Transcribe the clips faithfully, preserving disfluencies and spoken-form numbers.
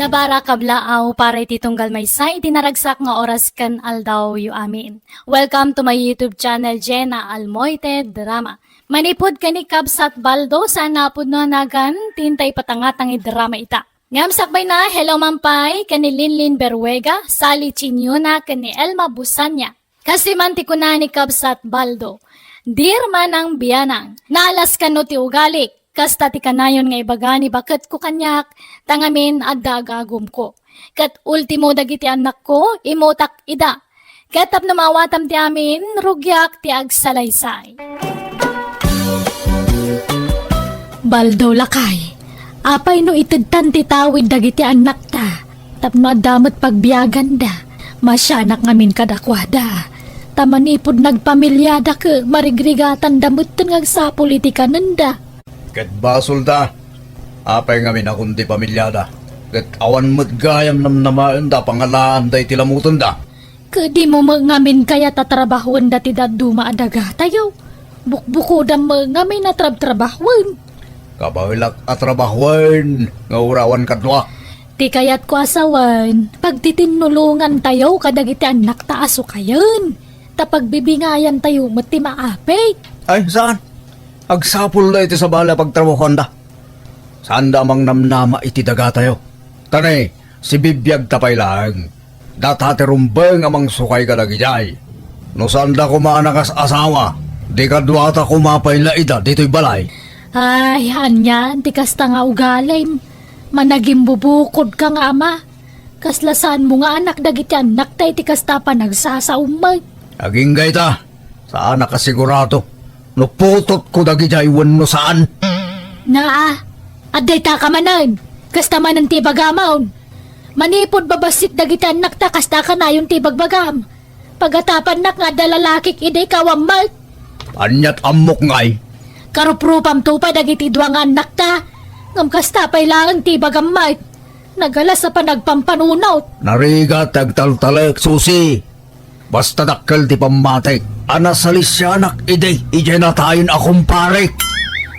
Bara kablaaw para iti tunggal maysa iti naragsak nga oras ken aldawyo amin. Welcome to my YouTube channel, Jenna Almoite Drama. Manipud ken ni Kabsat Baldo, saan a pudno a nagan ti intay patangatang iti drama ita. Ngem sakbayna, hello man pay ken ni Linlin Berruega, Sally Chiniona, ken ni Elma Busanya. Kastoy man ti kuna ni Kabsat Baldo, "Dear Manang Bianang, naalas kano ti ugalik, kasta ti kanayon nga ibaga ni baketko kaniak, ta ngamin adda agagumko. Ket ultimo dagiti annakko, imutak ida. Ket tapno maawatam ti amin, rugiak ti agsalaysay." Baldo, lakay, apay no itedtan ti tawid dagiti annakta tapno adda met pagbiaganda? Masianak ngamin kadakuada, ta manipud nagpamiliada ket marigrigatanda metten nga agsapul iti kanenda. Ket basolda, apay ngamin a kundi pamiliada, ket awan met gayam namnamaenda a pangalaanda iti lamutenda. Ket dimo met ngamin kayat a trabahoenda ti dadduma a dagatayo? Bukbukodam met ngamin a trabtrabahoen. Kabaelak a trabahoen nga uray awan kadua. Ti kayatko a sawen, pagtitinnulongantayo kadagiti annakta a sukayen, ta pagbibingayantayo met ti maapit. Ay, saan? Agsapulda iti sabali a pagtrabahoanda. Saanda a mangnamnama iti dagatayo. Kani, sibibiagta pay laeng. Data ti rumbeng a mangsukay kadagidiay. No saanda koma a nakas-asawa, di kaduata koma pay laida ditoy balay. Ay, anian ti kasta nga ugalim? Managimbubukodka nga ama. Kasla saanmo nga anak dagiti annakta iti kasta a panagsasaom met. Agingga ita, saanak a sigurado no putotko dagidiay wenno saan. Naa, adda ita ka manen. Kasta manen ti ibagamon. Manipud babassit dagiti annakta, kasta kanayon ti ibagbagam. Pagatapannak nga adda lalakik idi ikaw a met. Aniat ammok ngay? Karuprupamto pay dagiti dua nga annakta. Ngem kasta pay laeng ti ibagam met. Nagalas a panagpampanunot. Narigat ti agtaltalek, Susi. Basta dakkel ti pammatik a nasalisianak idi idiay natayen a kumparek.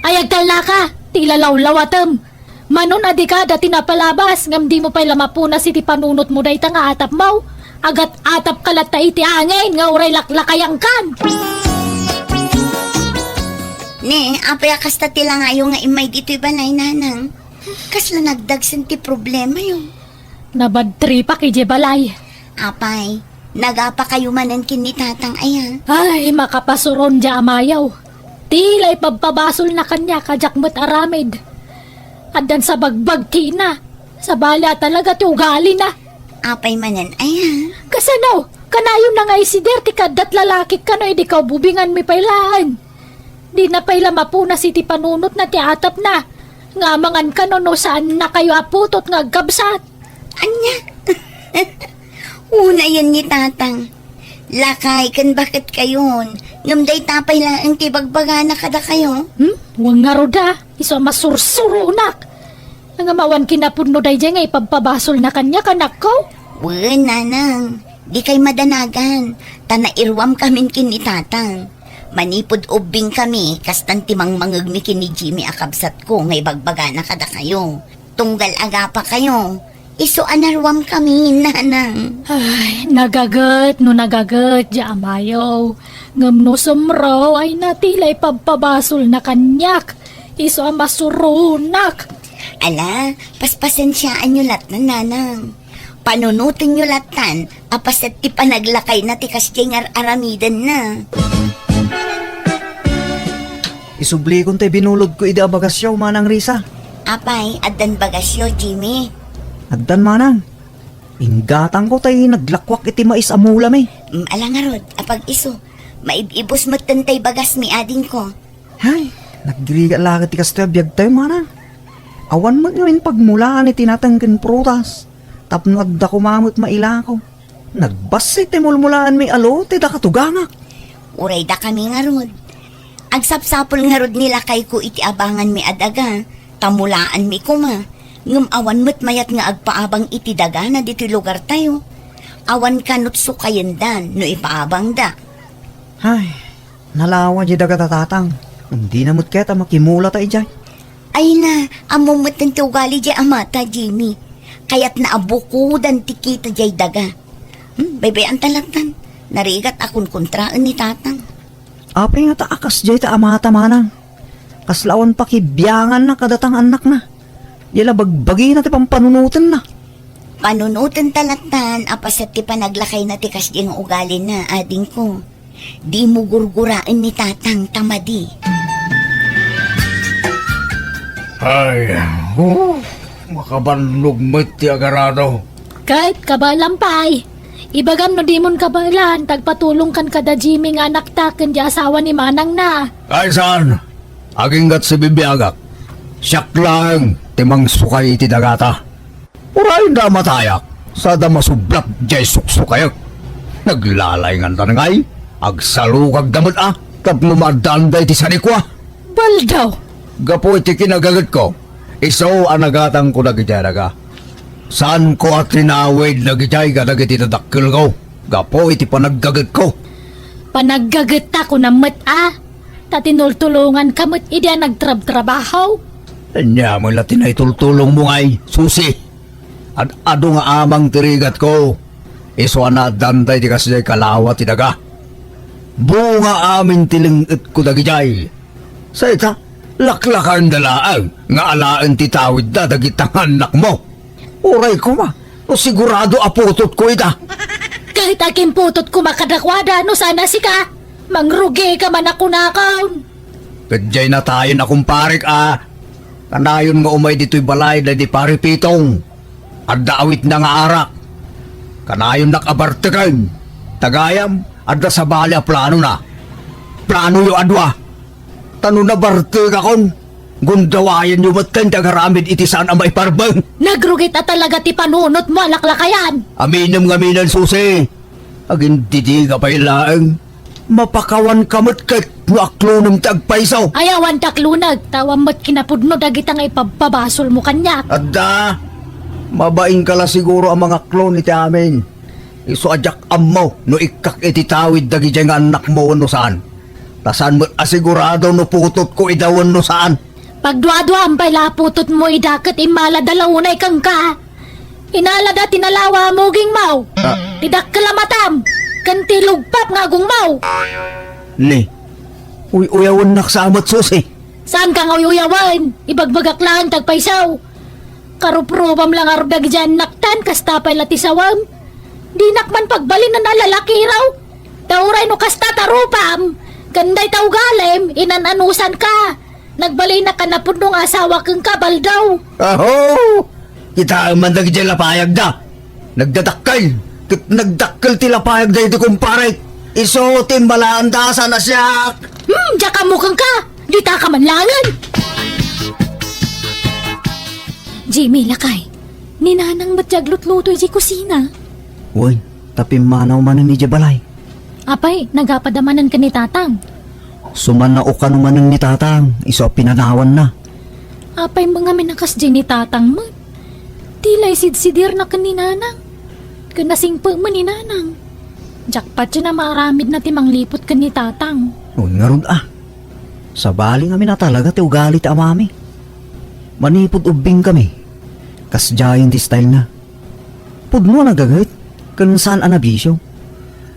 Ay, agtalnaka, ti ilalawlawatem. Manon a dika dati napalabas, ngem dimo pay la mapunas iti panunotmo dayta nga atapmo. Agat-atapka latta iti angin nga uray laklakayangkan. Ne, apay a kasta ti langayo nga immay ditoy balay, nanang? Kasla nagdagsen ti problemayo? Nabadtripak idiay balay. Apay, nagapakayo manen ken ni tatang aya? Ay, makapasuron diay amayo. Ti la ipabpabasolna kaniak a diak met aramid. Addan sa bagbagtina. Sabali a talaga ti ugalina. Apay manen aya? Kasano? Kanayonna nga isider ti kaaddat lalakik kano idi kaububinganmi pay laeng. Dina pay la mapunas iti panunotna ti atapna. Nga amangan kano no saannakayo a putot nga agkabsat. Ania? Unayen ni tatang. Lakay ken baketkayon, ngem dayta pay laeng ti ibagbagana kadakayo. Hmm? Wen ngarud a, isu a masursuronak. Ngem awan kinapudno daydiay nga ipabpabasolna kaniak, anakko? Wen, nanang, dikay madanagan, ta nairuamkamin ken ni tatang. Manipud ubbingkami, kastan ti mangmangegmi ken ni Jimmy a kabsatko nga ibagbagana kadakayo. Tunggal agapakayo, isu a naruamkami, nanang. Ay, nagaget no nagaget diay amayo. Ngem no sumro, ay na ti la ipabpabasolna kaniak. Isu a masuronak. Ala, paspasensiaanyo lattan, nanang. Panunotenyo lattan a paset ti panaglakayna ti kasdiay nga ar-aramidenna. Isublikon tay binulodko idi a bagasyo, Manang Risa. Apay, addan bagasyo, Jimmy? Addan, Manang. Inggatangko tay naglakuak iti mais a mulami. Mm, ala ngarud, apag-isu. Maib-ibus metten tay bagasmi, adingko. Hay, nagrigat la ket ti kastoy a biagtayo, Manang. Awan met ngamin pagmulaan iti nateng ken prutas. Tapno adda koma met mailako. Nagbassit ti mulmulaanmi a lote da katugangak. Uray dakami ngarud. Agsapsapul ngarud ni lakayko iti abanganmi a daga, ta mulaanmi koma. Ngem awan met mayat nga agpaabang iti dagana ditoy lugartayo. Awan kanot sukayendan no ipaabangda. Ay, nalawa diay daga ta tatang. Dina met ket a makimulata idiay. Ay na, ammom metten ti ugali diay amata, Jimmy. Kayatna a bukodan ti kita jay daga. Hmm, baybay-an ta lattan. Narigat a kunkuntraen ni Tatang. Apay ngata a kasjay ta amata, manang? Kasla awan pakibianganna kadata nga annakna. Diay la bagbagina ti pampanunotenna. Panunoten ta lattan a paset ti panaglakayna ti kasjay nga ugalina, adingko. Dimo gurguraen ni Tatang ta madi. Ay, oh, makabannog met ti agarado. Ket kabaelam pay, ibagam no dimon kabaelan, ta agpatulongkan kada Jimmy nga anakta ken di asawa ni manangna. Ay, saan? Aginggat sibibiagak. Siak laeng ti mangsukay iti dagata. Uray da matayak, sada masublat jay suksukayek. Naglalay ngandan ngay, agsalukagda met a, tapno maaddaanda iti sanikua. Baldaw! Gapu iti kinagagetko, isu a nagatangko dagiti adaga. Saanko a tinawid dagiti kadagiti dadakkelko, gapu iti panaggagetko. Panaggagetta kunam met a, ta tinultulonganka met idi a nagtrabtrabaho. Ania met la ti naitultulongmo ngay, Susi? Ad-adu nga amang ti rigatko. Isu a naaddanta iti kasdiay kalawa ti daga. Bunga amin ti leng-etko dagidiay. Sa ita, laklakaenda laeng nga alaen ti tawidda dagita nga annakmo. Uray koma, no sigurado a putotko ita. Ket akin putot koma kadakuada no saan a sika, mangrugika man a kunakon. Ket diay natayon a kumparek a, kanayon nga umay ditoy balay daydi Pari Pitong. Adda awitna nga arak. Kanayonnak a barteken. Ta gayam, adda sabali a planona. Planoyo a dua. Ta no nabartekakon, gundawayenyo met ti agaramid iti saan a maiparbeng. Nagrugit a talaga ti panunotmo a laklakayan. Aminem ngamin, Susi. Agindidiga pay laeng. Mapakawanka met ket no aklonem ti agpayso. Ay, awan ti akloneg, ta awan met kinapudno dagita nga ipabpabasolmo kaniak. Adda, mabainka la siguro a mangaklon iti amin. Isu a diak ammo no ikkak iti tawid dagidiay nga annakmo wenno saan. Ta saan met a sigurado no putotko ida wenno saan. Pagduaduam pay la a putotmo ida ket immalada la unay kenka. Inalada ti nalawa a mugingmo. Ah. Ti dakkel a matam. Ken ti lugpap nga agongmo. Ni, uy-uyawennak sa met, Susi. Saanka nga uy-uyawen? Ibagbagak laeng ti agpayso. Karuprupam la ngarud dagidiay annaktan, kasta pay la ti sawem. Dinak man pagbalinen a lalakiraw. Ta uray no kasta ta rupam, ken dayta ugalim, inan-anusanka. Nagbalinak a napudno nga asawa kenka, Baldaw. Aho! Kitaem man dagidiay lapayagda. Nagdadakkel, ket nagdakkel ti lapayagda iti kumparek. Isu ti immalaanda a saan a siak. Hmm, diak ammo kenka. Ditaka man laengen. Jimmy, lakay. Ni Nanang met ti aglutluto idiay kusina. Wen, ta pimmanaw manen idiay balay. Apay, nagapada manen ken ni Tatang? Sumannao kano manen ni Tatang, isu a pinanawanna. Apay, mangamin a kasdiay ni Tatang met? Ti la isidsidirna ken ni Nanang. Ken nasingpet met ni Nanang. Diak patien a maaramidna ti mangliput ken ni Tatang. Wen ngarud a. Sabali ngamin a talaga ti ugali ti amami. Manipud ubbingkami, kasdiayen ti stylena. Pudno a nagaget, ken saan a nabisio.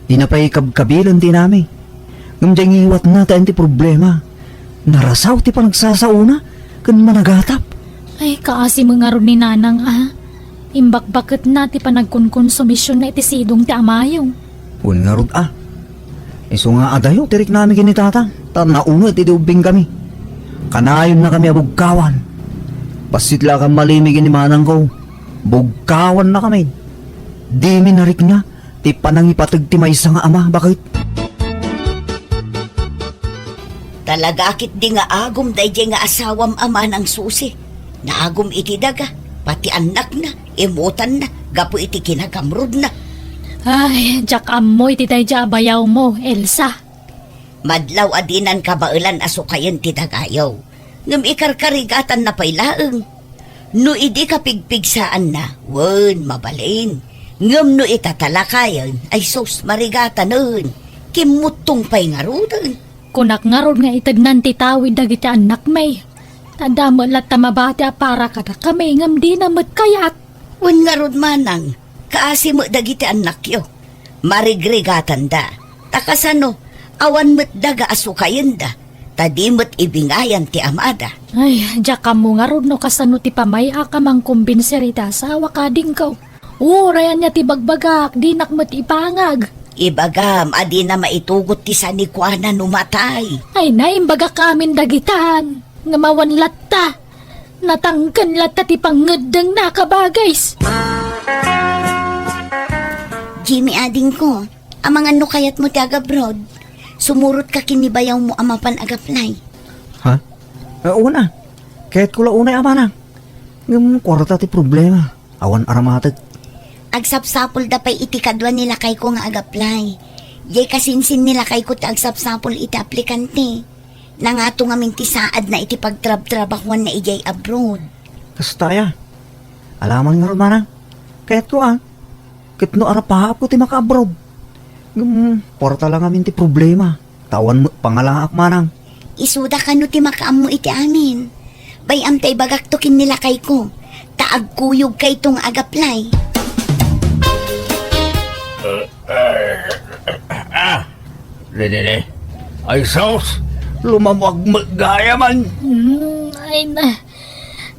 Dina pay kabkabilen ti inami. Ngem diay ngiwatna ti ayan ti problema. Narasaw ti panagsasaona ken managatap. Ay, kaasi met ngarud ni Nanang a. Imbakbaketna ti panagkonkonsumisionna iti sidong ti amayo. Wen ngarud a. Isu nga adayo ti riknami ken ni Tatang, ta naunget idi ubbingkami. Kanayonnakami a bugkawan. Bassit la a kammalimi ken ni manangko. Bugkawannakami. Dimi narikna ti panangipateg ti maysa nga ama, baket. Talaga ketdi nga agum daydiay nga asawam a manang Susi. Naagum iti daga, pati annakna, imutanna, gapu iti kinagamrudna. Ay, diak ammo iti daydiay a bayawmo, Elsa. Madlaw a dinan kabaelan a sukayen ti dagayo. Ngem ikarkarigatanna pay laeng. No idi kapigpigsaanna, wen, mabalin. Ngem no itatalakayen, ay sus, marigatanen. Kimmuttong pay ngaruden. Kunak ngarud nga itednan ti tawid dagiti annakmi. Ta adda met latta mabati a para kadakami ngem dina met kayat. Wen ngarud manang, kaasi met dagiti annakyo. Marigrigatanda. Ta kasano, awan met daga a sukayenda, ta di met ibingayan ti amada. Ay, diak ammo ngarud no kasano ti pamay-ak a mangkumbinser iti asawak, adingko. Uray ania ti bagbagak, dinak met ipangag. Ibagam a dina maitugot ti sanikuana no matay. Ay, naimbagak amin dagitan. Ngem awan latta. Natangken latta ti pangngeddengna, kabagis. Jimmy, adingko, amangan no kayatmo ti agabroad, sumurotka ken ni bayawmo a mapan agaplay. Ha? Eh, una. Kayatko la unay a manang. Ngem kuarta ti problema. Awan aramatek. Agsapsapulda pay iti kadua ni lakayko nga agaplay. Diay kasinsin ni lakayko ti agsapsapul iti aplikante. Nangato ngamin ti saadna iti pagtrabtrabahuanna idiay abroad. Kasta aya. Alaman ngarud manang. Kayatko a. Ket no arapaapko ti maka-abroad. Ngem, kuarta la ngamin ti problema. Ta awan met pangalaak manang. Isuda kano ti makaammo iti amin. Bay-am ta ibagakto ken ni lakayko. Ta agkuyogkayto nga agaplay. Ah, Dididi. Ay, sus! Lumamuag met gayam. Hmm, ay na.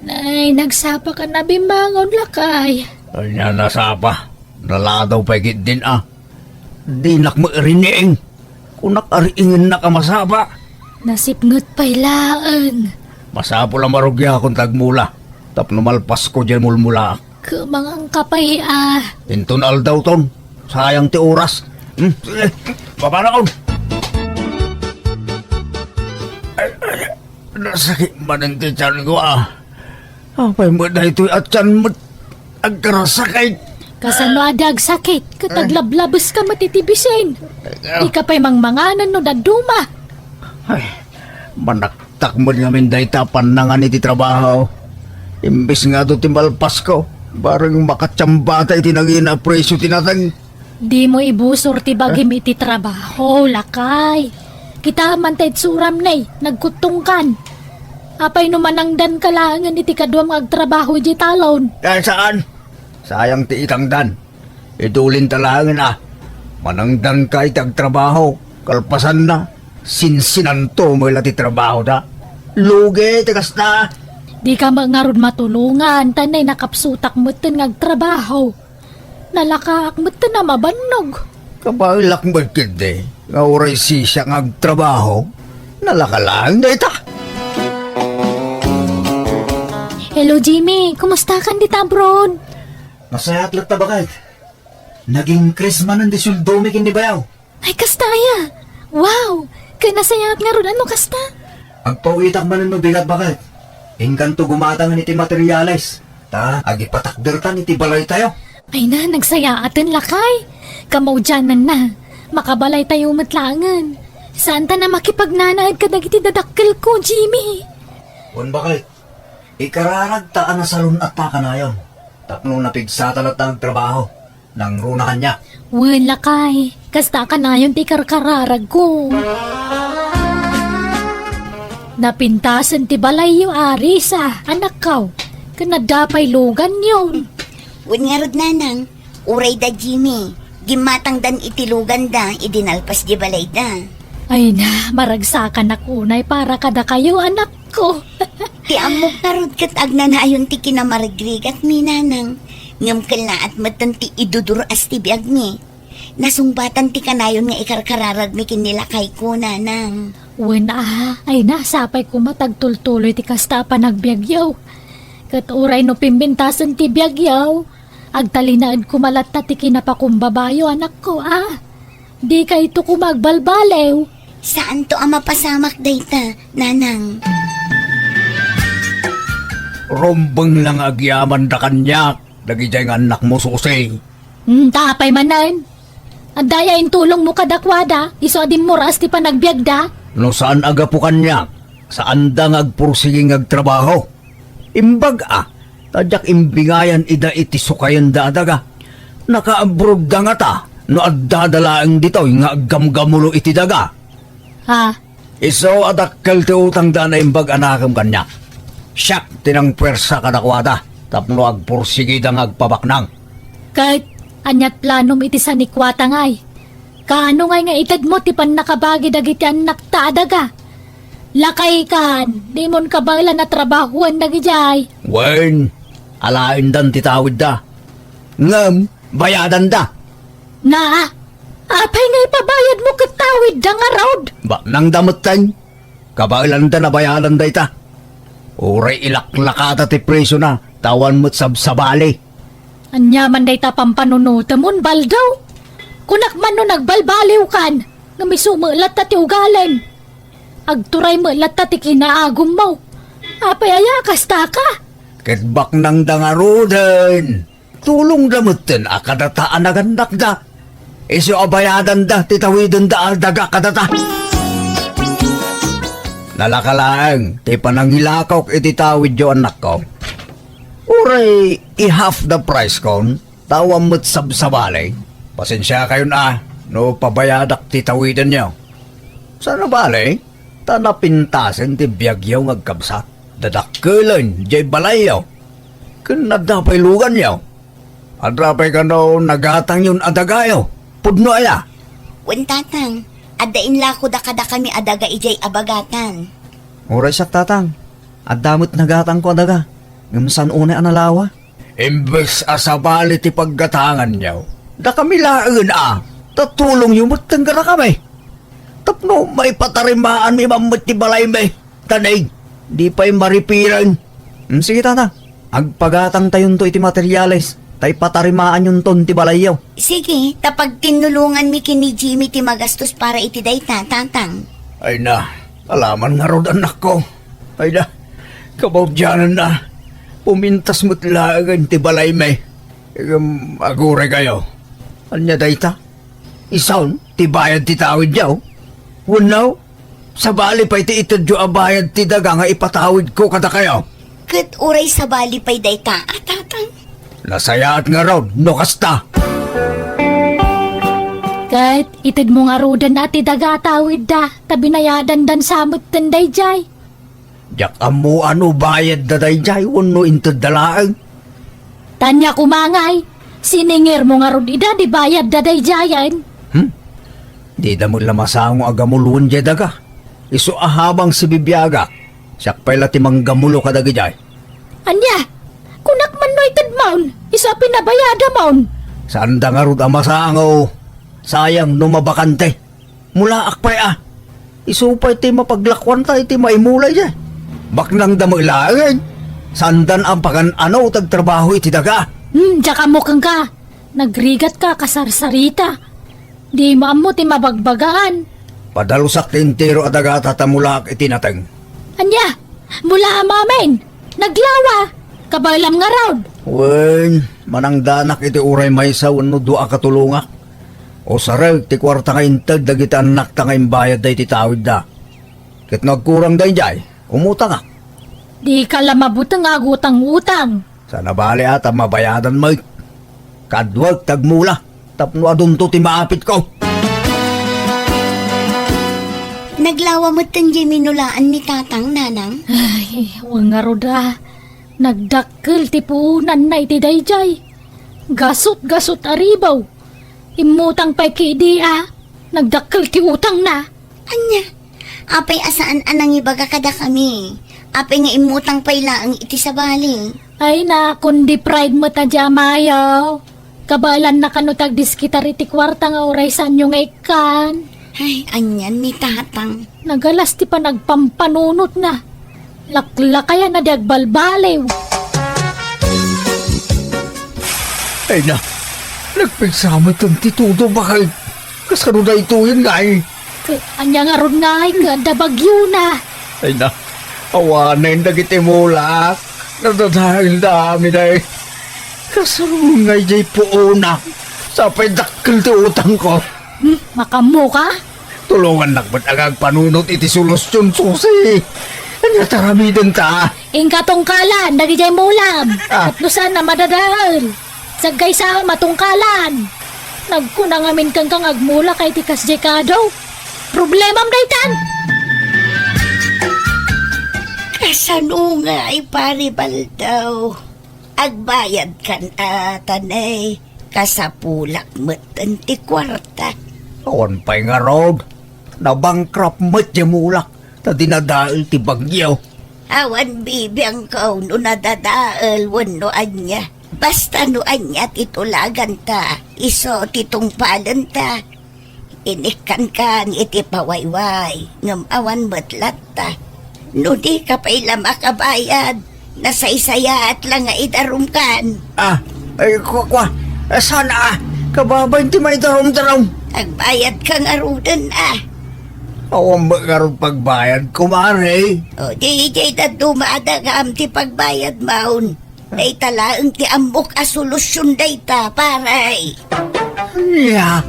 Nay, nagsapa ka na bimbangon, lakay. Ay, na nasapa. Naladaw pay ketdin a. Dinak mairining. Kunak a riingennak a masapa. Nasipnget pay laeng. Masapul a marugiakon ta agmula. Tapno malpasko diay mulmulaak. Kumangan ka pay a. Inton aldawton. Sayang ti oras. Hmm? Sige, papanakon. Ay, ay, nasakit manen ti tiyan ko, ah. Apay met daytoy a tiyan met agkarasakit? Kasano a di agsakit? Ket aglablabes ka met iti bisin. Ay, ah. Di ka pay mangmanganan no dadduma. Ay, manaktak met ngamin dayta a pannangan iti trabaho. Imbes nga adu ti malpasko, bareng makatiamba ta iti nangina a presio ti nateng. Dimo ibusor ti bagim iti trabaho, lakay. Kitam man ta itsuram, nay, nagkuttongkan. Apay no manangdanka laengen iti kaduam nga agtrabaho idiay talon? Ay, saan? Sayang ti itangdan. Idulinta laengen a. Manangdanka iti agtrabaho, kalpasanna, sinsinanto met la ti trabahoda. Lugi ti kasta. Dika met ngarud matulongan, ta nay nakapsutak metten nga agtrabaho. Nalakaak metten a mabannog. Kabaelak met ketdi, nga uray sisiak nga agtrabaho, nalaka laeng dayta. Hello, Jimmy. Kumustakan dita abroad? Nasayaat latta, baket. Nag-increase manen ti sueldomi ken ni bayaw. Ay, kasta aya? Wow! Ket nasayaat ngarud no kasta? Agpawitak manen no bigat, baket. Inkanto gumatangen iti materiales, ta agipatakdertan iti balaytayo. Ay na, nagsayaaten, lakay. Kamaudiananna, makabalaytayo met laengen. Saanta a makipagnanaed kadagiti dadakkelko, Jimmy. Wen, baket. Ikararagta a nasalun-atta kanayon tapno napigsata latta nga agtrabaho. Nangruna kaniak. Wen, lakay, kasta kanayon ti ikarkararagko. Napintasen ti balayyo, Arisa, anakko, ken adda pay luganyo. Wen ngarud, nanang, uray da Jimmy, gimmatangdan iti luganda idi nalpas di balayda. Ay na, maragsakanak unay para kadakayo, anakko. Ti ammok ngarud ket agnanayon ti kinamarigrigatmi, nanang. Ngem kellaat metten ti idudur-as ti biagmi. Nasungbatan ti kanayon nga ikarkararagmi ken ni lakayko, nanang. Wen a, ay na, sapay koma ta agtultuloy ti kasta a panagbiagyo. Ket uray no pimbentasen ti biagyo, agtalinaed koma latta ti kinapakumbabayo, anakko, a. Dikayto koma agbalbaliw. Saanto a mapasamak dayta, nanang. Rumbeng la nga agyamanda kaniak dagidiay nga annakmo, Susi. Hmm, ta apay manen? Adda aya intulongmo kadakuada, isu a dimmuras ti panagbiagda? No saan a gapu kaniak, saanda nga agpursigi nga agtrabaho. Imbag a, ta diak imbingayan ida iti sukayenda a daga. Naka-abroad da ngata, no addada laeng ditoy nga aggamgamulo iti daga. Ha? Isu a dakkel ti utangda a naimbag a nakem kaniak. Siak ti nangpuersa kadakuada. tapno agpursigida nga agpabaknang. Ket aniat planom iti sanikuatangay? Kaano ngay nga itedmo ti pannakabagi dagiti annakta a daga? Lakay kan, dimon kabaelan a trabahoen dagidiay. Wen, alaendan ti tawidda. Ngem, bayadanda. Na, apay nga ipabayadmo ket tawidda ngarud? Baknangda metten. Kabaelanda a bayadan dayta. Uray ilaklakada ti presiona, ta awan met sabsabali. Ania man dayta pampanunotemon, Baldaw? Kunak man no nagbalbaliwkan, ngem isu met latta ti ugalem. Agturay met latta ti kinaagummo. Apay aya, kasta ka? Ket baknangda ngaruden. Tulongda metten a kadata a nagannakda. Isu a bayadanda ti tawidenda a daga kadata. Nalaka laeng ti panangilakok iti tawidyo, annakko. Uray i-half the price kon, ta awan met sabsabali. Pasensiakayon a no pabayadak ti tawidenyo. Saan a bali, ta napintasen ti biagyo nga agkabsat. Dadakkelen diay balayyo. Ken adda pay luganyo. Adda pay kano nagatangyon a dagayo. Pudno aya? Wen, Tatang. Adda inlakoda kadakami a daga idiay abagatan. Uray siak, Tatang. Adda met nagatangko a daga. Ngem saan unay a nalawa. Imbes a sabali ti paggatanganyo, dakami laengen a, ta tulongyo metten kadakami. Tapno maipatarimaanmi man met ti balaymi, ta nay, di pay maripiren. Mm, sige, Tata. Agpagatangtayonto iti materiales, ta ipatarimaanyonton ti balayyo. Sige, ta pagtinnulonganmi ken ni Jimmy ti magastos para iti dayta, Tatang. Ay na, alaman ngarud, annakko. Ay na, kabaudyananna, pumintas met laengen ti balaymi. Ngem aguray kayo. Ania dayta? Isun ti bayad ti tawidyo? Wenno, sabali pay ti itedyo a bayad ti daga nga ipatawidko kadakayo? Ket uray sabali pay dayta a, Tatang. Nasayaat ngarud no kasta. Ket itedmo ngaruden a ti daga a tawidda, ta binayadandan sa metten daydiay. Diak ammo a no bayadda daydiay wenno intedda laeng. Ania koma ngay, siningirmo ngarud ida ti bayadda daydiayen? Hmm? Dida met la masango a gamuluen diay daga. Isu a habang sibibiagak, siak pay la ti manggamulo kadagidiay. Ania? Kunak man no itedmon, isu a pinabayadamon. Saanda ngarud a masango. Sayang no mabakante. Mulaak pay a. Isu pay ti mapaglakuanta iti maimula idiay. Baknangda met laeng. Saandan a pagan-ano ti agtrabaho iti daga. Hmm, diak ammo kenka. Nagrigatka a kasarsarita. Dimo ammo ti mabagbagaan. Padalusak ti entero a dagata ta mulaak iti nateng. Ania? Mulaam amin? Naglawa? Kabaelam ngarud? Wen, manangdanak iti uray maysa wenno dua a katulongak. Usarek ti kuarta nga inted dagiti annakta nga imbayadda iti tawidda. Ket no agkurang daydiay, umutangak. Dika la mabuteng a agutang-utang. Saan a bali a ta mabayadan met. Kaduak ti agmula tapno adunto ti maapitko. Naglawa metten diay minulaan ni Tatang, Nanang. Ay, wen ngarud a. Nagdakkel ti puonanna iti daydiay. Gasut-gasut a ribaw. Immutang pay ketdi a. Nagdakkel ti utangna. Ania? Apay a saan a nangibaga kadakami? Apay nga immutang pay laeng iti sabali? Ay na, kundi pride met a di amayo. Kabaelanna kano ti agdiskitar iti kuarta nga uray saanyo nga ikkan. Ay, anian ni Tatang. Nagalas ti panagpampanunotna. Laklakayan a di agbalbaliw. Ay na, nagpigsa metten ti tudo, baket. Kasano daytoyen ngay? Ket ania ngarud ngay ket adda bagyona? Ay na, awanen dagiti mulak. Nadadaelda amin ay. Kasano ngay diay puonak? Sapay dakkel ti utangko. Hmm, makaammoka? Tulongannak met a agpanunot iti solusyon, Susi. Ania ti aramidenta? Inka tungkalan dagidiay mulam. Ah. Tapno saan a madadael. Saggaysa a matungkalan. Nagkuna ngamin kenka nga agmulaka iti kasdiay kado. Problemam daytan. Kasano ngay, Pari Baldaw? Agbayadkan a, tanay, kasapulak metten ti kuarta. Awan pay ngarud. Nabankrupt met diay mulak ta dinadael ti bagyo. Awan bibiangko no nadadael wenno ania. Basta no ania ti tulaganta, isu ti tungpalenta. Inikkankan iti pawayway, ngem awan met latta. No dika pay la makabayad, nasaysayaat la nga idarumkan. Ah, ay, kua, kua. Ah, saan a? Kababain ti manidarum-darum. Agbayadka ngaruden a. Awan met ngarud pagbayad, kumare. O, di, di dadduma a dagam ti pagbayadmon. Dayta laeng ti ammok a solusion dayta, pare. Nia?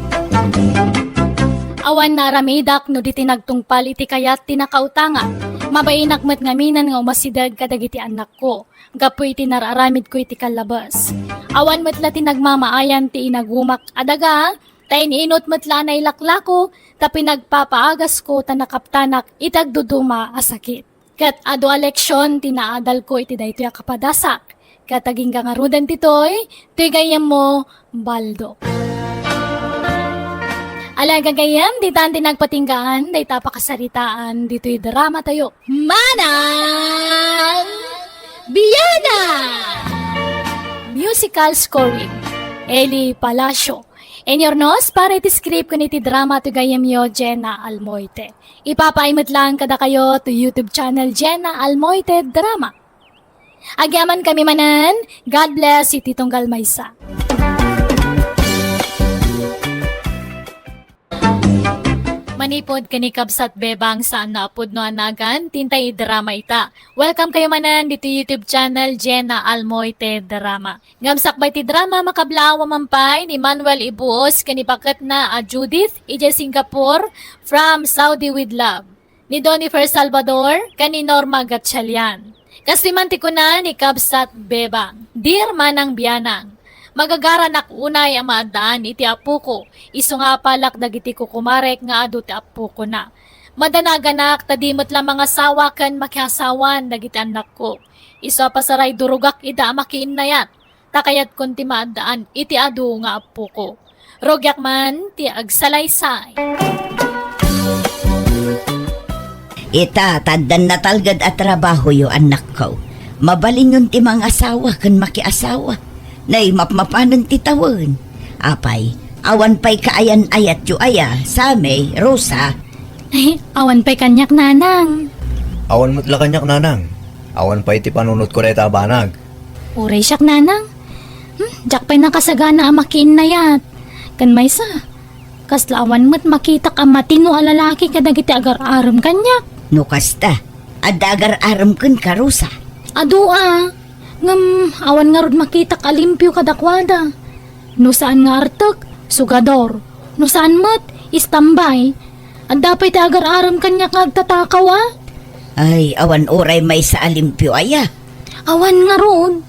Awan naaramidak no di ti nagtungpal iti kayat ti nakautanga. Mabainak met ngamin nga umasideg kadagiti annakko gapu iti nararamidko iti kallabes. Awan met la ti nagmamaayan ti inagumak a daga, ta in-inut met la a nailaklako, ta pinagpapaagasko ta nakaptanak iti agduduma a sakit. Ket adu a leksion ti naadalko iti daytoy a kapadasak. Ket agingga ngaruden ditoy, toy gayyemmo, Baldo. Ala gagayyem, ditan ti nagpatinggaan, dayta pakasaritaan, ditoy drama tayo. Manang Biana! Musical scoring, Eli Palacio. Inyurnos para iti script ken iti drama ti gayyemyo, Jenna Almoite. Ipapaay met laeng kadakayo to YouTube channel Jenna Almoite Drama. Agyamankami manen, God bless iti tunggal maysa. Manipud ken ni Kabsat Bebang saan a pudno a nagan, ti intay idrama ita. Welcome kayo manen ditoy YouTube channel Jenna Almoite Drama. Ngem sakbay ti drama, makablaaw a man pay ni Manuel Ibuos ken ni baketna a Judith idiay Singapore from Saudi with Love, ni Donifer Salvador ken ni Norma Gatchalian. Kastoy man ti kuna ni Kabsat Bebang, "Dear Manang Bianang, magagaranak unay a maaddaan iti apoko, isu nga apalak dagiti kukumarek nga adu ti apokona. Madanaganak ta di met la mangasawa ken makiasawan dagiti annakko. Isu a pasarayduruak ida a makiinnayat, ta kayatkon ti maaddaan iti adu nga appoko. Rugiak man ti agsalaysay." Ita, ta addan natalged a trabahoyo, annakko. Mabalinyon ti mangasawa ken makiasawa. Nay, mapmapanen ti tawen. Apay, awan pay kaayan-ayatyo aya, Sammy, Rosa? Ay, awan pay kaniak, Nanang. Awan met la kaniak, Nanang. Awan pay ti panunotko dayta a banag. Uray siak, Nanang. Hmm, diak pay nakasagana a makiinnayat. Ken maysa, kasla awan met makitak a matino a lalaki kadagiti agar-arem kaniak. No kasta, adda agar-arem kenka, Rosa? Adu a, ngem awan ngarud makitak a limpio kadakuada. No saan nga artek, sugador. No saan met, istambay. Adda pay ti agar-arem kaniak nga agtatakaw a. Ay, awan uray maysa a limpio aya? Awan ngarud.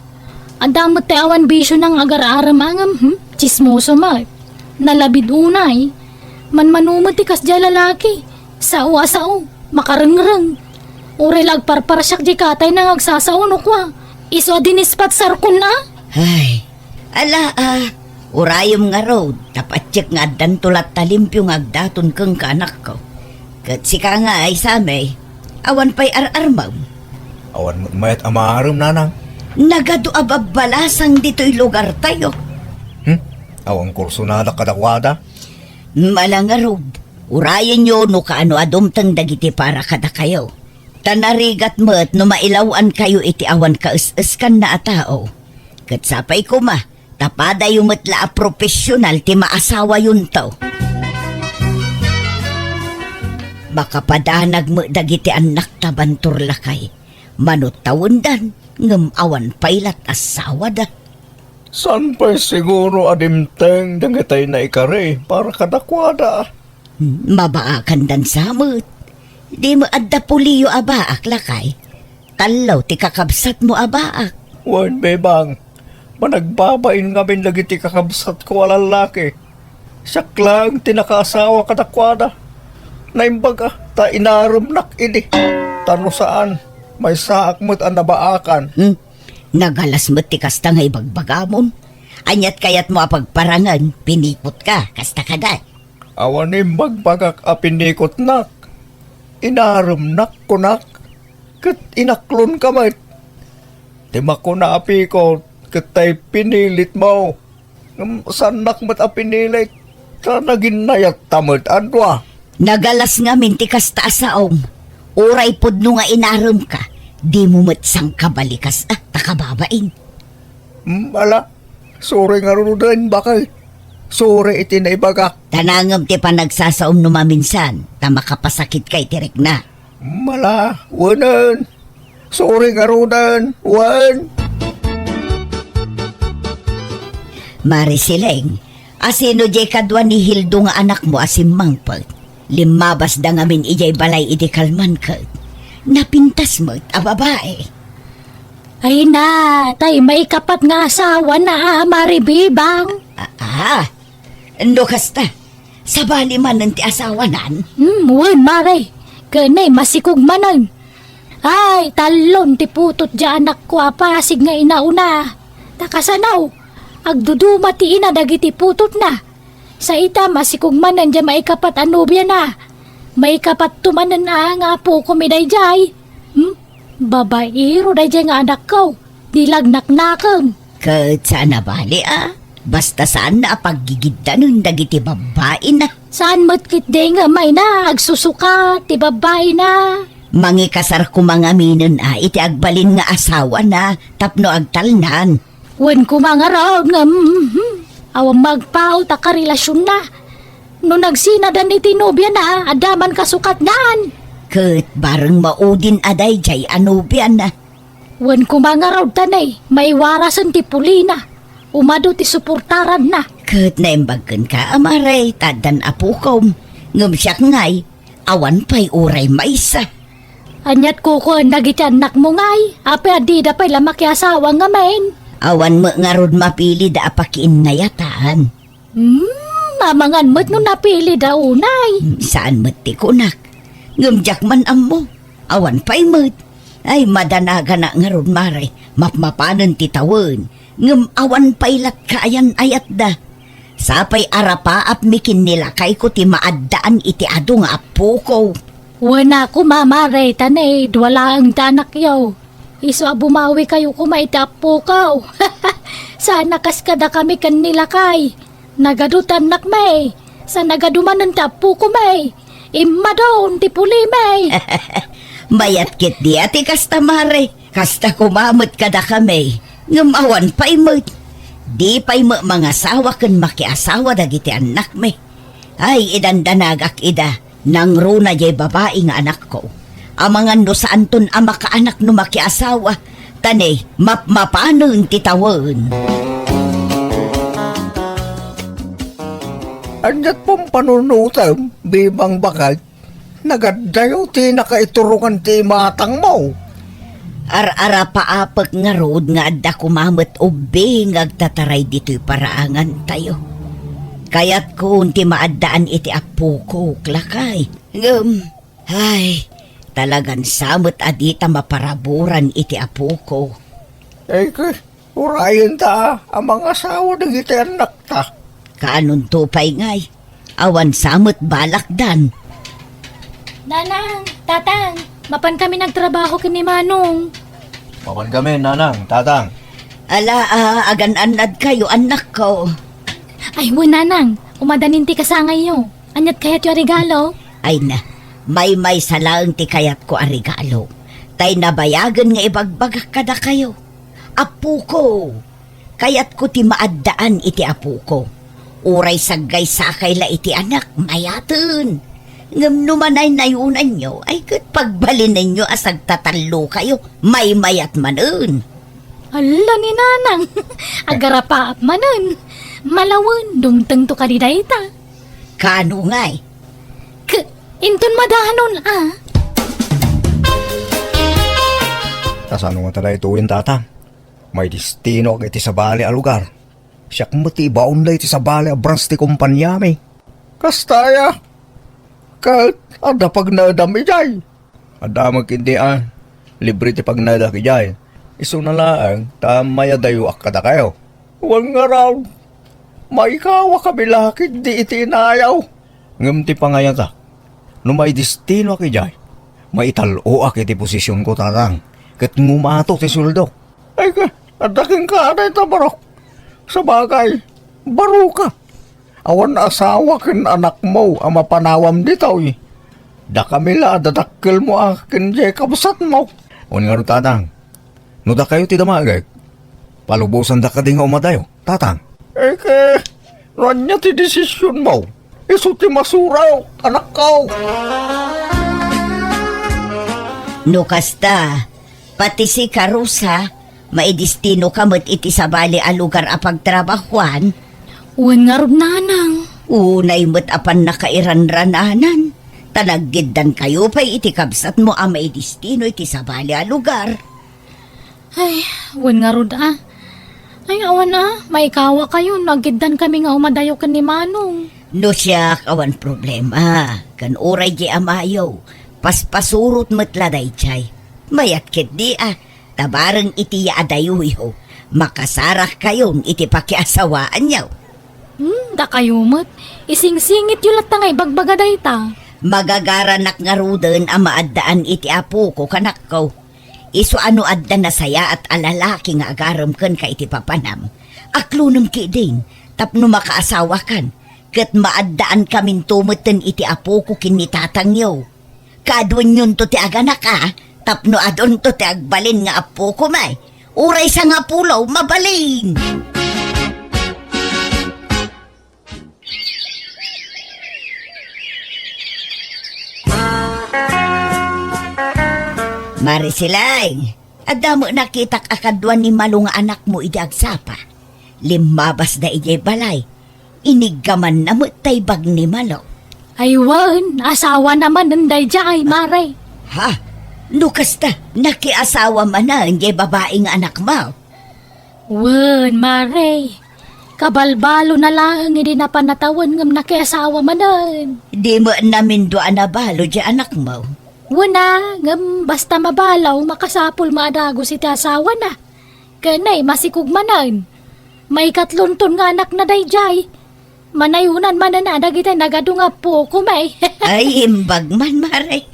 Adda met ti awan bisiona nga agar-arem a ngem, hmm? Tsismoso met. Nalabid unay. Manmano met ti kasdiay a lalaki. Sao a sao. Makarengreng. Uray la agparparsiak diay katayna nga agsasao no kua, isu a dinispatsarkon a. Ay, ala a, urayem ngarud, ta patiek nga addanto latta limpio nga agdaton kenka, anakko. Ket sika ngay, Sammy, awan pay ar-armem? Awan met mayat a maarem, Nanang. Nagadu a babbalasang ditoy lugartayo. Hmm? Awan kursonadak kadakuada? Ala ngarud, urayenyo no kaano a dumteng dagiti para kadakayo. Ta narigat met no mailaw-ankayo iti awan kaes-eskanna a tao. Ket sapay koma, ta padayo met la a profesional ti maasawayonto. Makapadanag met dagiti annakta bantor, lakay. Mano tawendan, ngem awan pay lat asawada. Saan pay siguro a dimteng dagitay naikari para kadakuada? Mabaakandan sa met. Di met adda puliyo a baak, lakay. Tallo ti kakabsatmo a baak. Wen, Bebang, managbabain ngamin dagiti kakabsatko a lallaki. Siak laeng ti nakaasawa kadakuada. Naimbag a, ta inaremnak idi. Ta no saan, maysaak met a nabaakan. Hmm. Nagalas met ti kasta nga ibagbagamon. Aniat kayatmo a pagparangen, pinikotka, kasta kadi? Awan imbagbagak a pinikotnak. Inaremnak, kunak, ket inaklonka met. Ti makuna a pikot, ket tay pinilitmo. Ngem saannak met a pinilit, ta naginnayatta met a dua. Nagalas ngamin ti kasta a saom. Uray pudno nga inaremka, dimo met sangkabalikas, ah, ta kababain. Hmm, ala, sorry ngaruden, baket. Sorry iti naibagak. Ta nangem ti panagsasaom no maminsan, ta makapasakitka iti rikna. Mala, wenen. Sorry ngaruden, wen. Mare Sileng, asino diay kadua ni Hildo nga anakmo a simmangpet? Limmabasda ngamin idiay balay idi kalman ket napintas met a babai. Ay na, tay maikapat nga asawana a Mare Bibang. Ah, ah. No kasta, sabali manen ti asawanan? Hmm, wen, mare. Ken masikog manen. Ay, tallon ti putot diay anakko a pasig nga inauna. Ta kasano, agduduma ti ina dagiti putotna. Sa ita, masikog manen diay maikapat a nobiana. Maikapatto manen a nga apokon daydiay. Hmm? Babaero daydiay nga anakko. Di lagnaknakem. Ket saan a bali, a. Basta saanna a paggigiddanen dagiti babbaina. Saan met ketdi nga mayna agsusukat ti babbaina. Mangikasar koma ngaminen a iti agbalin nga asawana tapno agtalnan. Wen koma ngarud nga, mhm, awan maagpaut a karelasionna. No nagsinadan iti nobiana, adda man kasukatnan. Ket bareng maudin a daydiay a nobiana. Wen koma ngarud ta nay, maiwarasen ti pulina. Umadu ti suportaranna. Ket naimbag kenka a mare, ta addan apokom. Ngem siak ngay, awan pay uray maysa. Aniat kukuan dagiti annakmo ngay? Apay a dida pay la makiasawa ngamin? Awan met ngarud mapilida a pakiinnayatan. Hmm, amangan met no napilida unay. Hmm, saan met ti kunak. Ngem diak man ammo. Awan pay met. Ay, madanaganak ngarud, mare. Mapmapanen ti tawen. Ngem awan pay latkaayan ayatda. Sapay arapaapmi ken ni lakayko ti maaddaan iti adu nga appoko. Wen a koma, mare, ta nay, dua laeng ti anakyo. Isu a bumawikayo koma iti appoko. Saan a kas kadakami ken ni lakay. Nagadu ti annakmi. Sa nagadu manen ti appokomi. Immadon ti pulimi. Mayat ketdi a ti kasta, mare. Kasta koma met kadakami. Ngem awan pay met. Di pay met mangasawa ken makiasawa dagiti annakmi. Ay, idandanagak ida. Nangruna diay babai nga anakko. Amangan no saanton a makaanak no makiasawa, ta nay, mapmapanen ti tawen. Aniat pampanunotem, Bibang, baket? Nagaddayo ti nakaiturongan ti imatangmo. Ar-arapaapek ngarud nga adda koma met ubing nga agtataray ditoy paraangantayo. Kayatkon ti maaddaan iti appokok, lakay. Ngem, ay, talagan sa met a dita maparaburan iti appoko. Ay, ke, urayenta a mangasawa dagiti annakta. Kaanonto pay ngay? Awan sa met balakdan. Nanang, Tatang, mapan kami nagtrabaho ken ni Manong. Mapan kami, Nanang, Tatang. Ala, a, agan-annadkayo, annakko. Ay, wen, Nanang, umadanin ti kasangayyo. Aniat kayatyo a regalo? Ay na, maymaysa laeng ti kayatko a regalo. Tay nabayagen nga ibagbagak kadakayo. Appoko, kayatko ti maaddaan iti appoko. Uray saggaysakay la iti anak, mayaten. Ngem no manaynayonanyo, ay ket pagbalinenyo a sagtatallokayo, maymayat manen. Alla ni Nanang, agarapaap manen. Malawen, dumtengto kadi dayta. Kano ngay? K-, inton madanon, a. Kasano ngata daytoyen, Tatang? Maidestinoak iti sabali a lugar. Siak met ti ibaon daytoy sabali a branch ti kompaniami. Kasta aya? Ket adda pagnaedam idiay? Adda met ketdi a, libre ti pagnaedak idiay. Isuna laeng ta mayadayoak kadakayo. Wen ngarud, maikawakami la ketdi iti inayaw. Ngem ti pangayatak, no maidestinoak idiay, maital-oak iti posisionko, Tatang, ket ngumato ti sueldok. Ay, ka, adda kenka dayta, barok. Sabagay, baroka. Awan asawa ken anakmo a mapanawam ditoy. Dakami la a dadakkelmo a ken diay kabsatmo. Wen ngarud, Tatang, no dakayo ti damagek, palubosanda kadi nga umadayo, Tatang. Eke, no ania ti desisionmo, isu ti masurak, anakko. No kasta, pati sika, Rosa, maidestinoka met iti sabali a lugar a pagtrabahuan? Wen ngarud, nanang. Unay met a pannakairanrananan, ta naggiddankayo pay iti kabsatmo a maidestino iti sabali a lugar. Ay, wen ngarud a. Ay, awan a, maikawakayo no aggiddankami nga umadayo ken ni Manong. No siak, awan problema. Ken uray di amayo, paspasurot met la daydiay. Mayat ketdi a, ta bareng iti yaadayoyo, makasarakkayon iti pakiasawaanyo. Hmm, dakayo met. Isingsingityo latta nga ibagbaga dayta. Magagaranak ngaruden a maaddaan iti apoko, kanakko. Isu a no adda nasayaat a lalaki nga agarem kenka iti papanam, aklonem ketdin tapno makaasawakan, ket maaddaankaminto metten iti apoko ken ni tatangyo. Kaaduenyonto ti aganak a, tapno adunto ti agbalin nga apoko met. Uray sangapulo, mabalin! Mare Silay, adda met nakitak a kadua ni Malo nga anakmo idi agsapa. Limmabasda idiay balay. Iniggamanna met tay bag ni Malo. Ay wen, asawana manen daydiay, mare. Ha? No kasta, nakiasawa manen diay babai nga anakmo? Wen, mare. Kabalbalona laeng idi napan a tawen ngem nakiasawa manen. Di met namindua a nabalo diay anakmo? Wen a, ngem basta mabalo, makasapul a dagus iti asawana. Ken ay, masikog manen. Maikatlonton nga anakna daydiay. Manayonan manen a dagiti nagadu nga appokom ay. Ay, imbag man, mare.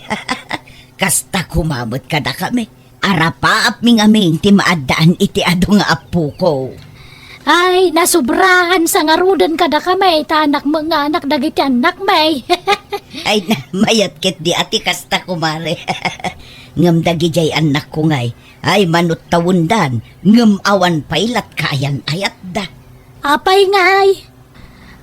Kasta koma met kadakami. Arapaapmi ngamin ti maaddaan iti adu nga appoko. Ay, nasobraan sa ngaruden kadakami ta anakmo nga anak dagiti annakmi. Ay, na, mayat ketdi a ti kasta, kumare. Ngem dagidiay annakko ngay, ay, manuttawendan, ngem awan pay lat kaayan-ayatda. Apay ngay?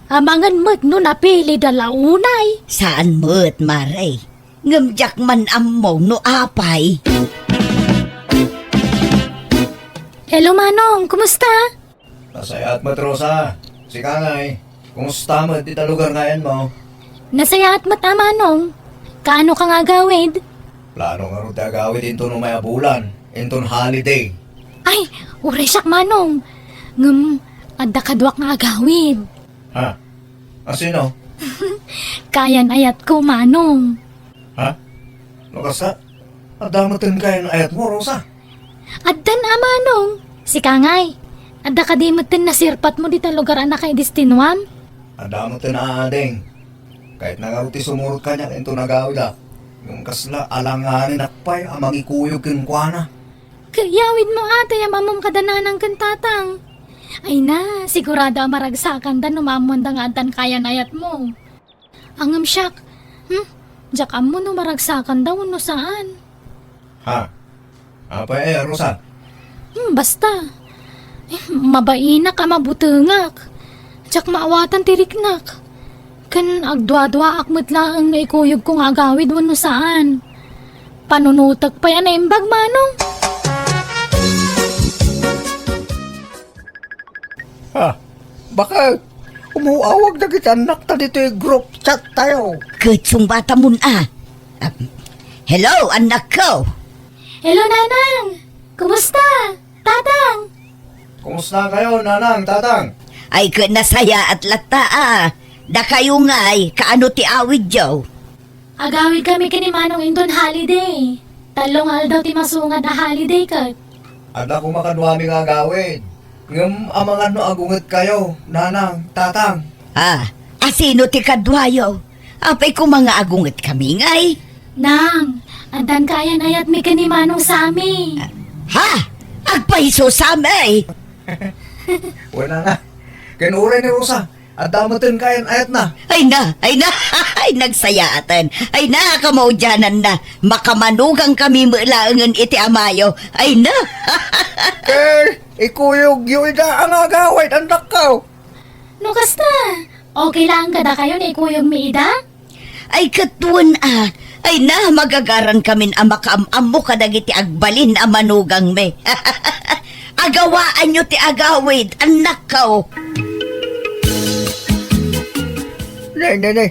Amangan met no napilida la unay? Saan met, mare. Ngem diak man ammo no apay. Hello, Manong. Kumusta? Nasayaat met, Rosa. Sika ngay, kumusta met ita lugar nga ayanmo? Nasayaat met a, Manong. Kaano ka nga agawid? Plano ngarud ti agawid inton umay a bulan, inton holiday. Ay, uray siak, Manong. Ngem, adda kaduak nga agawid. Ha? A sino? Kaayan-ayatko, Manong. Ha? No kasta, adda metten kaayan-ayatmo, Rosa? Addan a, Manong. Sika ngay, adda kadi metten nasirpatmo dita lugar a nakaidestinuam? Adda metten a, ading. Kayatna ngarud ti sumurot kaniak inton agawid a. Ngem kasla alanganen a pay a mangikuyog kenkuana. Ket yawidmo a tay am-ammom kada nanang ken tatang. Ay na, sigurado a maragsakanda no maammoanda nga addan kaayan-ayatmo. Ngem siak, hmm, diak ammo no maragsakanda wenno saan. Ha? Apay aya, Rosa? Hmm, basta. Eh, mabainak a mabutengak. Diak maawatan ti riknak. Ken agduaduaak met laeng no ikuyogko nga agawid wenno saan. Panunotek pay a naimbag, Manong. Ha? Bakit? Umuawag dagiti annakta ditoy group chat tayo. Ket sungbatamon a. Ah, hello, annakko. Hello, Nanang. Kumusta? Tatang. Kumusta kayo, Nanang, Tatang? Ay, ket nasayaat latta a. Dakayo ngay, kaano ti awidyo? Agawidkami ken ni Manong inton holiday. Tallo nga aldaw ti masungad a holiday ket. Adda koma kaduami nga agawid. Ngem amangan no agungetkayo, nanang, tatang. Ah, asino ti kaduayo? Apay koma nga agungetkami, ngay? Nang, addan kayan-ayatmi ken ni Manong Sami. Ha? Agpayso, Sami! Wala nga. Ken uray ni Rosa, adda metten kayan-ayatna. Ay na, ay na, ay nagsayaaten. Ay na, kamaudiananna. Makamanugangkami met laengen iti amayo. Ay na. Ken ikuyogyo ida a nga agawid, annakko. No kasta, okay laeng kadakayo no ikuyogmi ida? Ay, ket wen a. Ay na, magagarankamin a makaam-ammo kadagiti agbalin a manugangmi. Agawaanyo ti agawid, annakko. Nay, nay, nay.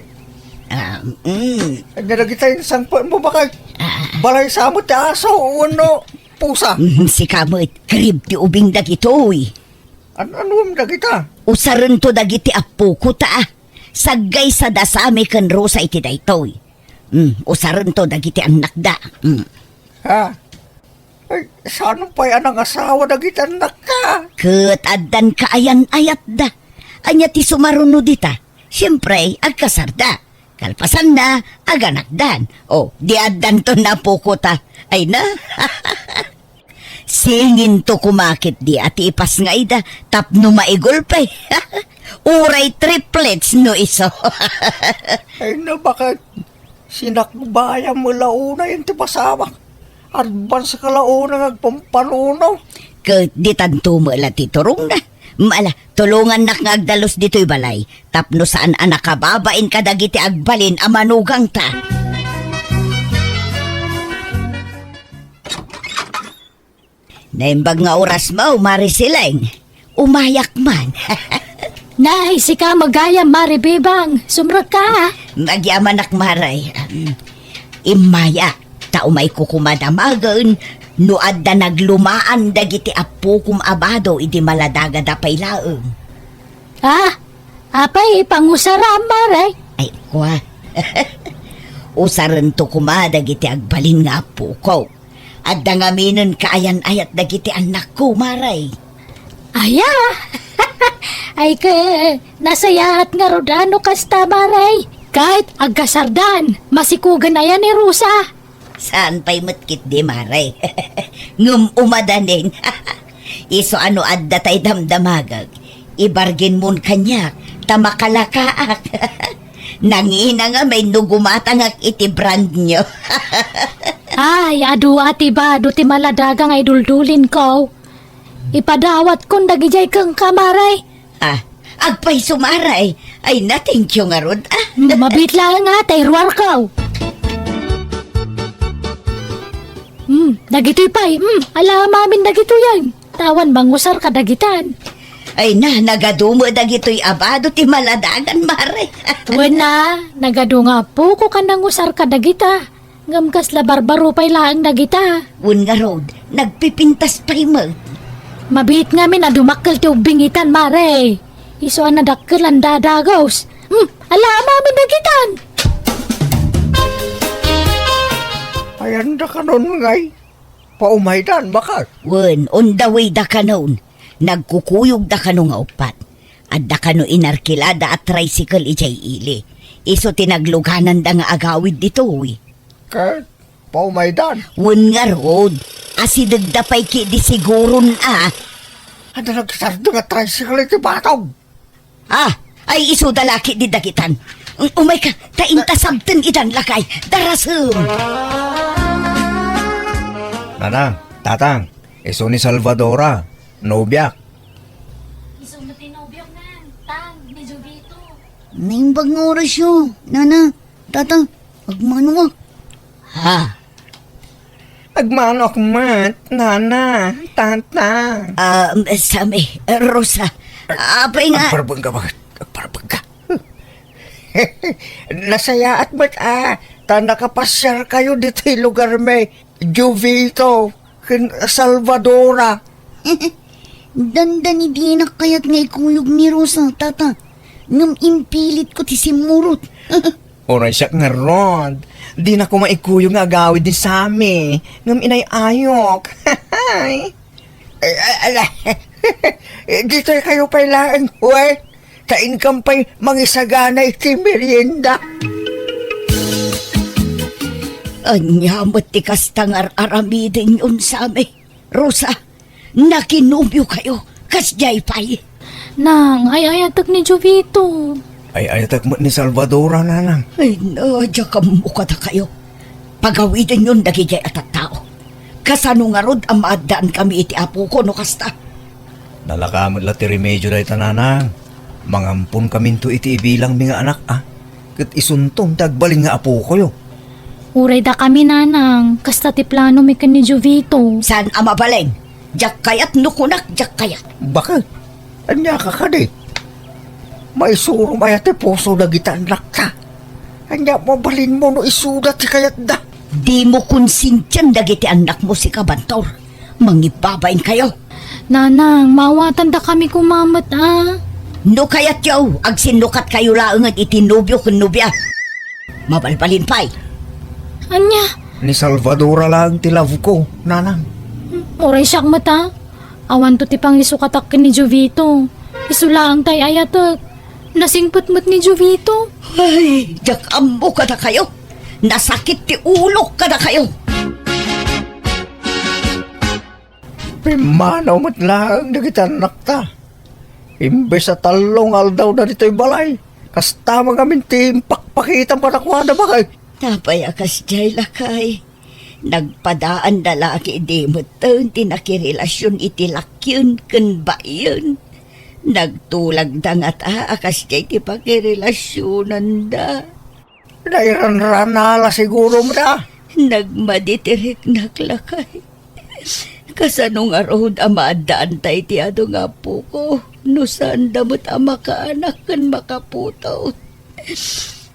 Ah, mm. Ania dagita insangpetmo, baket? Ah. Balay sa met ti aso wenno pusa? Mm, sika met, karib ti ubing dagitoy. An-, anuem dagita? Usarento dagiti appoko ta. Saggaysada Sami ken Rosa iti daytoy. Mm, usarento dagiti annakda. Mm. Ha? Ay, saan pay a nangasawa dagiti annakka? Ket addan kaayan-ayatda. Ania ti sumaruno dita? Siempre, agkasarda. Kalpasanna, aganakdan. O, di addanton napuko ta. Ay na. Singinto koma ketdi a ti ipasngaida tapno maigulpe. Uray triplets no isu. Ay na, baket sinakbayam la unay ti pasamak. Advance ka la unay nga agpampanuno. Ket ditanto met la ti turongna. Mala, tulongannak nga agdalus ditoy balay tapno saan a nakababain kadagiti agbalin a manugangta. Naimbag nga orasmo, Mare Sileng. Umayak man. Nay, sika met gayam, Mare Bebang. Sumrekka. Magyamanak, Mare. Immaya, ta umayko koma damagen no adda naglumaan dagiti appokom a bado idi maladagada pay laeng. Ah, apay, pangusaram, Mare? Ay, kua. Usarento koma dagiti agbalin nga appoko. Adda ngaminen kaayan-ayat dagiti annakko, Mare. Aya! Ay, ket nasayaat ngarud a no kasta, Mare. Ket agkasardan, masikugen aya ni Rosa. Saan pay met ketdi, Mare. Ngem umadanin. Isu a no adda tay damdamagek, ibargenmon kaniak, ta makalakaak. Nangina ngamin no gumatangak iti brand new. Ay, adu a ti bado ti maladaga nga iduldulin ko. Ipadawatkon dagidiay kenka, Mare. Ah, agpayso, Mare. Ay na, thank you ngarud, ah. Hmm, mabiit laeng nga, ta iruarko. Hmm, dagitoy pay. Hmm, ala amin dagitoy ay. Tawan mangusar kadagitan. Ay na, nagadu met dagitoy a bado ti maladagan, Mare. Wen a, nagadu nga appoko ken nangusar kadagita. Ngem kasla barbaro pay laeng dagita. Wen ngarud, nagpipintas pay met. Mabiit ngamin a dumakkel ti ubbing itan, Mare. Isu a nadakkel a nadadagus. Hmm, ala amin dagitan. Ayan da kanon ngay. Paumaydan, baket. Wen, on the way da kanon. Nagkukuyogda kano nga uppat. Adda kano inarkilada a tricycle idiay ili. Isu ti naglugananda nga agawid ditoy. Ket, paumaydan. Wen ngarud, asidegda pay ketdi siguron a. Adda nagsardeng a tricycle iti batog. Ah, ay isu da la ketdi dagitan. Um-, umayka, ta inta sabten idan lakay. Darasem. Nanang, tatang, isu ni Salvadora, nobiak. Isu met ti nobiok, nang, tang, ni Jovito. Naimbag nga orasyo, nana, tata, agmanoak. Ha? Agmanoak met, nana, tata. Ah, Sami, Rosa, apay nga. Agparbengka, baket? Agparbengka. Nasayaat met a, ta nakapasiarkayo ditoy lugarmi, Jovito ken Salvadora. Dandani dinak kayat nga ikuyog ni Rosa, tata. Ngem impilitko ti simmurot. Uray siak ngarud, dinak koma ikuyog nga agawid ni Sami, ngem inay-ayok. Eh, eh, ala, ditoy kayo pay laeng, we? Ta inkam pay mangisagana iti merienda. Ania met ti kasta nga ar-aramidenyon, Sami? Rosa, nakinobio kayo, kasdiay pay. Nang, ay-ayatek ni Jovito. Ay-ayatek met ni Salvadora, nanang. Ay, no, diak ammo kadakayo. Pagawidenyon dagidiay a tattao. Kasano ngarud a maaddaan kami iti apoko no kasta? Nalaka met la ti remedio dayta, nanang. Mangampon kaminto iti ibilangmi nga anak, a. Ket isunton ti agbalin nga apokoyo. Uray dakami, nanang, kasta ti planomi ken ni Jovito. Saan a mabalin? Diak kayat no kunak, diak kayat. Bakit? Ania ka kadi? Maisurom aya ti puso dagiti annakta? Ania mabalinmo no isuda ti kayatda? Dimo konsintian dagiti annakmo, sika, Bantor. Mangibabain kayo. Nanang, maawatandakami koma met, a. No kayatyo, agsinnukat kayo laengen iti nobio ken nobia. Mabalbalin pay. Ania? Ni Salvadora laeng ti love ko, nanang. Uray siak met, a. Awanto ti pangisukatak ken ni Jovito. Isu laeng tay ayatek. Nasingpet met ni Jovito. Ay, diak ammo kadakayo. Nasakit ti ulok kadakayo. Pimmanaw met laeng dagiti annakta. Imbes a tallo nga aldawda ditoy balay, kasta ngamin ti impakpakitam kadakuada, bakit? Apay a kasdiay, lakay? Nagpadaanda la ket idi metten ti nakirelasion iti lakien ken baien. Nagtulagda ngata a kasdiay ti pakirelasionanda. Nairanrana la siguro met, a. Nagmadi ti riknak, lakay. Kasano ngarud a maaddaanta iti adu nga apoko no saanda met a makaanak ken makaputot?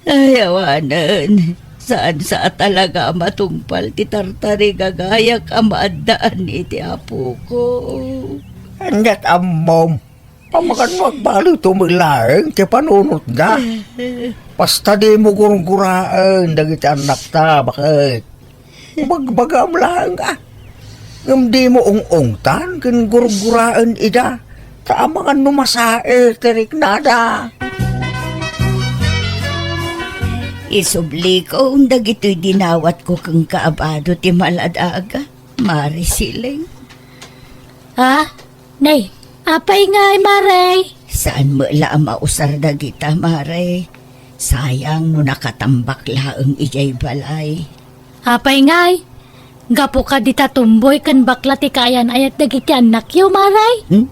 Ay, awanen. Saan sa a talaga a matungpal ti tartarigagayak a maaddaan iti apoko. Aniat ammom? Amangan no agbaliwto met laeng ti panunotda. Basta dimo gurguraen dagiti annakta, baket. Bagbagam laeng, a. Ngem dimo ung-ungtan ken gurguraen ida, ta amangan no masae ti riknada. Isublikon dagitoy dinawatko kenka a bado ti maladaga, Mare Siling. Ha? Nay, apay ngay, Mare? Saan met la a mausar dagita, Mare. Sayang no nakatambak laeng idiay balay. Apay ngay? Gapu kadi ta tumboy ken bakla ti kaayan-ayat dagiti annakyo, Mare? Hmm?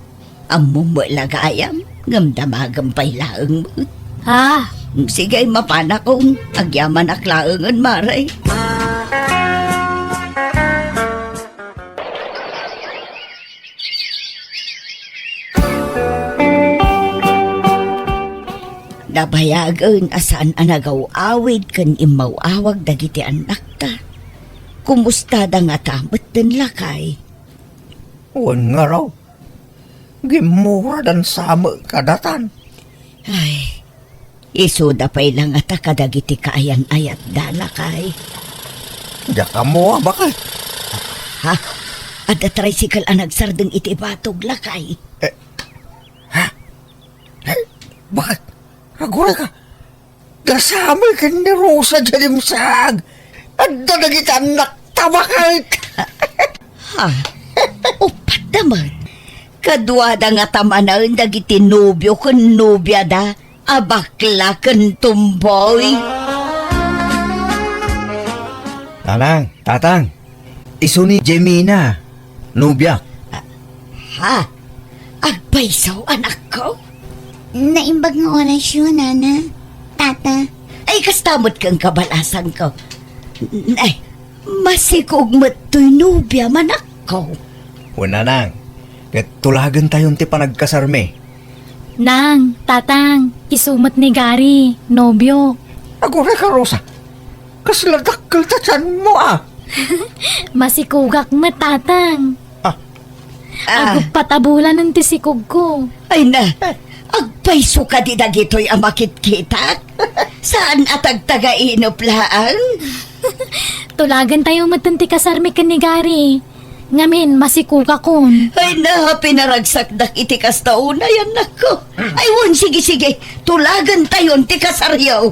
Ammom met la gayam, ngem damagem pay laeng met. Ah. Sige, mapanakon. Agyamanak laengen, Mare. Nabayagen a saan a nagaw-awid ken immaw-awag dagiti annakta. Kumustada ngata metten, lakay? Wen ngarud, gimmuradan sa met kadatan. Ay, isuda pay la ngata kadagiti kaayan-ayatda, lakay. Diak ammo a, baket. Ha? Adda tricycle a nagsardeng iti ibatog, lakay. Eh, ha? Eh, baket? Aguray ka. Dasami ken ni Rosa diay dimsag. Adda dagiti annakta, baket. Ha? Uppat da met. Kaduada ngata manen dagiti nobio ken nobiada a bakla ken tumboy. Nanang, tatang, isu ni Jemina, nobiak. Ah, ha? Agpayso, anakko? Naimbag nga orasyo, nana, tata. Ay, kasta met ken kabalasangko. Ay, masikog met toy nobiam, anakko. Wen, nanang, ket tulagentayon ti panagkasarmi. Nang, tatang, isu met ni Gary, nobio. Aguray ka, Rosa. Kasla dakkel ta tianmo, a. Masikogak met, tatang. Ah. Ah. Aguppat a bulanen ti sikogko. Ay na, agpayso kadi dagitoy a makitkitak? Saan a tagtagainep laeng? Tulagentayo metten ti kasarmi ken ni Gary. Ngamin, masikugakon. Ay na, pinaragsakdak iti kasta unay, annakko. Ay, wen, sige, sige. Tulagentayon ti kasaryo.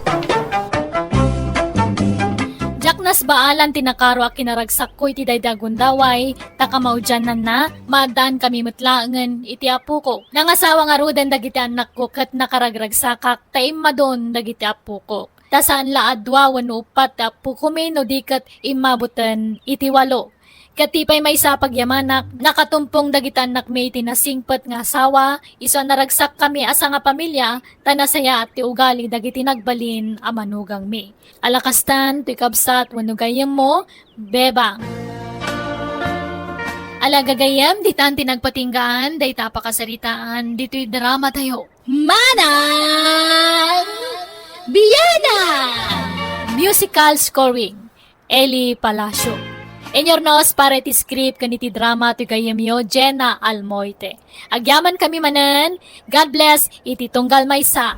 Diak nasbaalan ti nakaro a kinaragsakko iti daydi a gundaway, ta kamaudiannanna, maaddankami met laengen iti apokok. Nangasawa ngaruden dagiti annakko ket nakaragragsakak ta immadon dagiti apokok. Ta saan la a dua wenno uppat ti appokomi no di ket immaboten iti walo. Ket ti pay maysa a pagyamanak, nakatumpong dagiti annakmi iti nasingpet nga asawa, isu a naragsakkami a sangapamilia, ta nasayaat ti ugali dagiti nagbalin a manugangmi. Ala kastan, toy kabsat wenno gayyemmo, Bebang. Ala gagayyem, ditan ti nagpatinggaan, dayta a pakasaritaan, ditoy dramatayo. Manang Biana! Musical scoring, Eli Palacio. Inyurnos para iti script ken iti drama ti gayyemyo, Jenna Almoite. Agyamankami manen, God bless iti tunggal maysa.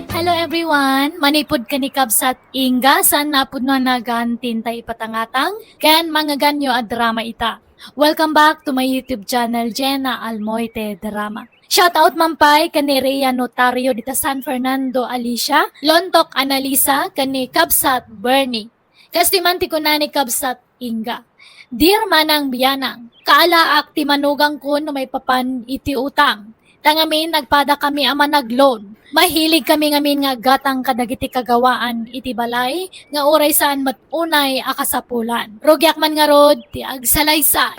Hello everyone! Manipud ken ni Kabsat Inga, saan napudno a nagan tinta ipatangatang, ken mangngeganyo a drama ita. Welcome back to my YouTube channel, Jenna Almoite Drama. Shoutout man pay ken ni Rhea Notario dita San Fernando, Alicia, Lontok Analisa, ken ni Kabsat Bernie. Kastoy man ti kuna ni Kabsat Inga, "Dear Manang Bianang, kaalaak ti manugangko no maipapan iti utang. Ta ngamin, agpadakami a managloan. Mahiligkami ngamin nga aggatang kadagiti kagawaan iti balay nga uray saan met unay a kasapulan. Rugiak man ngarud ti agsalaysay."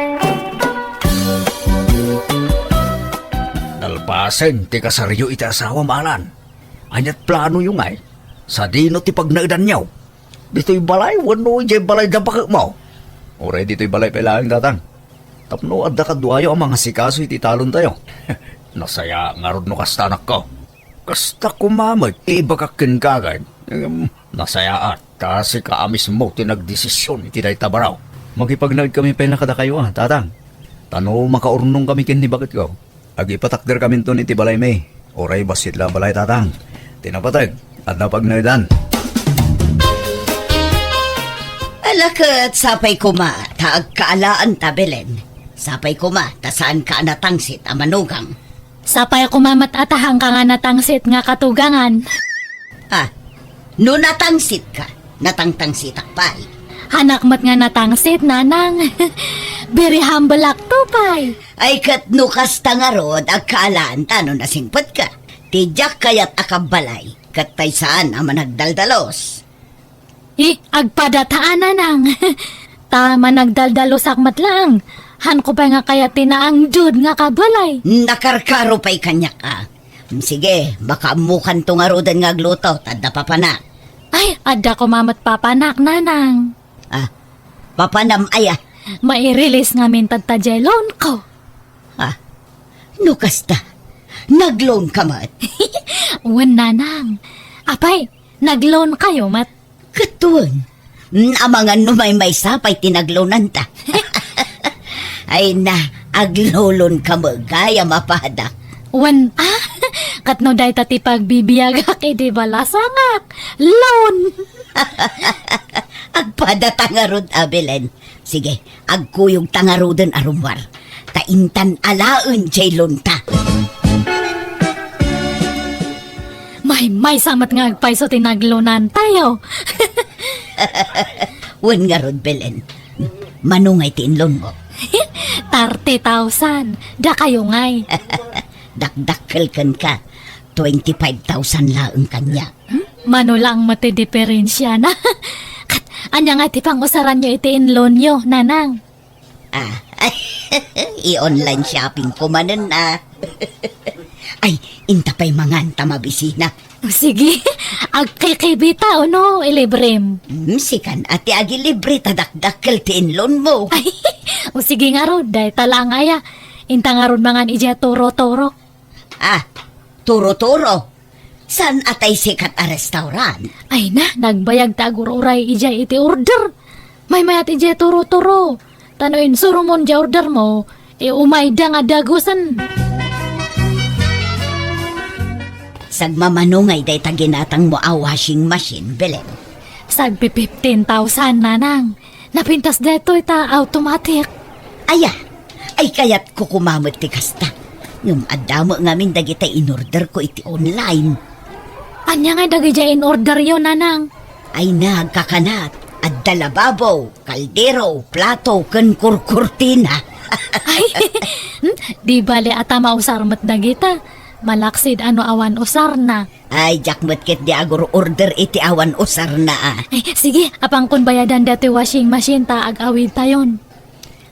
Nalpasen ti kasaryo iti asawam, Alan. Aniat planoyo ngay? Sadino ti pagnaedanyo? Ditoy balay wenno idiay balay da baketmo? Uray ditoy balay pay laeng, Tatang. Tapno adda kaduayo a mangasikaso iti talontayo. Nasayaat ngarud no kasta, anakko. Kasta koma met ti ibagak kenka, kay, em, nasayaat ta sika a mismo ti nagdesisyon iti dayta baro. Makipagnaedkami pay la kadakayo, a, Tatang. Ta no makaurnongkami ken ni baketko, agipatakderkaminton iti balaymi. Uray bassit la a balay, Tatang. Ti napateg, adda pagnaedan. Ala ket, sapay koma ta agkaalaanta, Belen. Sapay koma ta saanka a natangsit a manugang. Sapay koma met a ta saanka nga natangsit nga katugangan. Ah, no natangsitka, natangtangsitak pay. Saanak met nga natangsit, Nanang. Very humble akto pay. Ay, ket no kasta ngarud, agkaalaanta no nasingpetka. Ti diak kayat a kabbalay, ket pay saan a managdaldalos. Eh, agpadata, Nanang. Ta managdaldalusak met laeng. Saanko pay nga kayat ti naangdud nga kabalay. Nakarkaro pay kaniak, a. Sige, makaammokanto ngaruden nga agluto, ta adda papanak. Ay, adda koma met papanak, Nanang. Ah, papanam aya? Mairilis ngamin ta diay loanko. Ah, no kasta, nagloanka met? Wen, Nanang. Apay, nagloankayo met? Ket wen, amangan no maymaysa pay ti nagloananta. Ay na, agloloanka met gayam a padak. Wen, a? Ket no dayta ti pagbibiagak idi balasangak, loan. Agpadata ngarud a, Belen. Sige, agkuyogta ngaruden a rummuar. Ta intan alaen diay loanta. Maymaysa met nga agpayso ti nagloanantayo. Wen ngarud, Belen. Mano ngay ti inloanmo? Thirty thousand. Dakayo ngay. Dakdakkel kenka. Twenty-five thousand laeng kaniak. Hmm? Mano laeng met ti diperensiana. Ket ania ngay ti pangusaranyo iti inloanyo, Nanang? Ah, i-online shopping ko manen, a. Ay, inta pay mangan ta mabisina. Sige, agkikibita, o no, ilibrem. Hmm, sikan a ti agilibre ta dakdakkel ti inloanmo. Ay, o sige ngarud, dayta laeng aya. Inta ngarud mangan idiay Turo-Turo. Ah, Turo-Turo. Saan a tay sikat a restaurant? Ay na, nagbayag ta agur-uray idiay iti order. Maymayat idiay Turo-Turo. Ta no insurumon diay ordermo, e, umayda nga dagusen. Sagmamano ngay dayta ginatangmo a washing machine, Belen? Sagpi fifteen thousand, nanang. Napintas daytoy ta automatic. Aya, ay kayatko koma met ti kasta. Ngem adda met ngamin dagiti in-orderko iti online. Ania nga dagidiay in-orderyo, nanang? Ay nagkakanat, adda lababo, kaldero, plato, ken kurkurtina. Ay, hmm, di bale a ta mausar met dagita. Malaksid a no awan usarna. Ay, diak met ketdi agur-order iti awan usarna a. Ay, sige, apankon bayadan daytoy washing machine ta ag-awidtayon.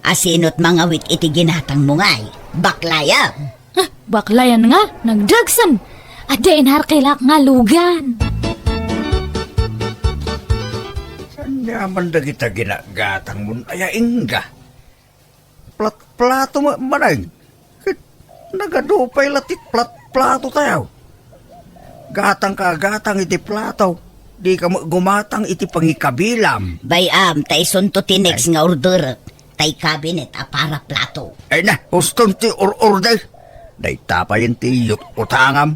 Asino't mangawit iti ginatangmo ngay? Baklayan. Ah, baklayan nga, nagdagsen. Adda inarkilak nga lugan. Saan nga man dagita ginagatangmon aya, ingga? Plat-, plato ma-, manay. Ket nagadu pay la ti plat-, plato tayo. Gatang ka, gatang iti plato. Di ka ma-, gumatang iti pangikabilam. Bay-am, ta isunto ti next nga order. Tay cabinet a para plato. Ay na, uston ti or-order. Dayta pay ti ut-utangam.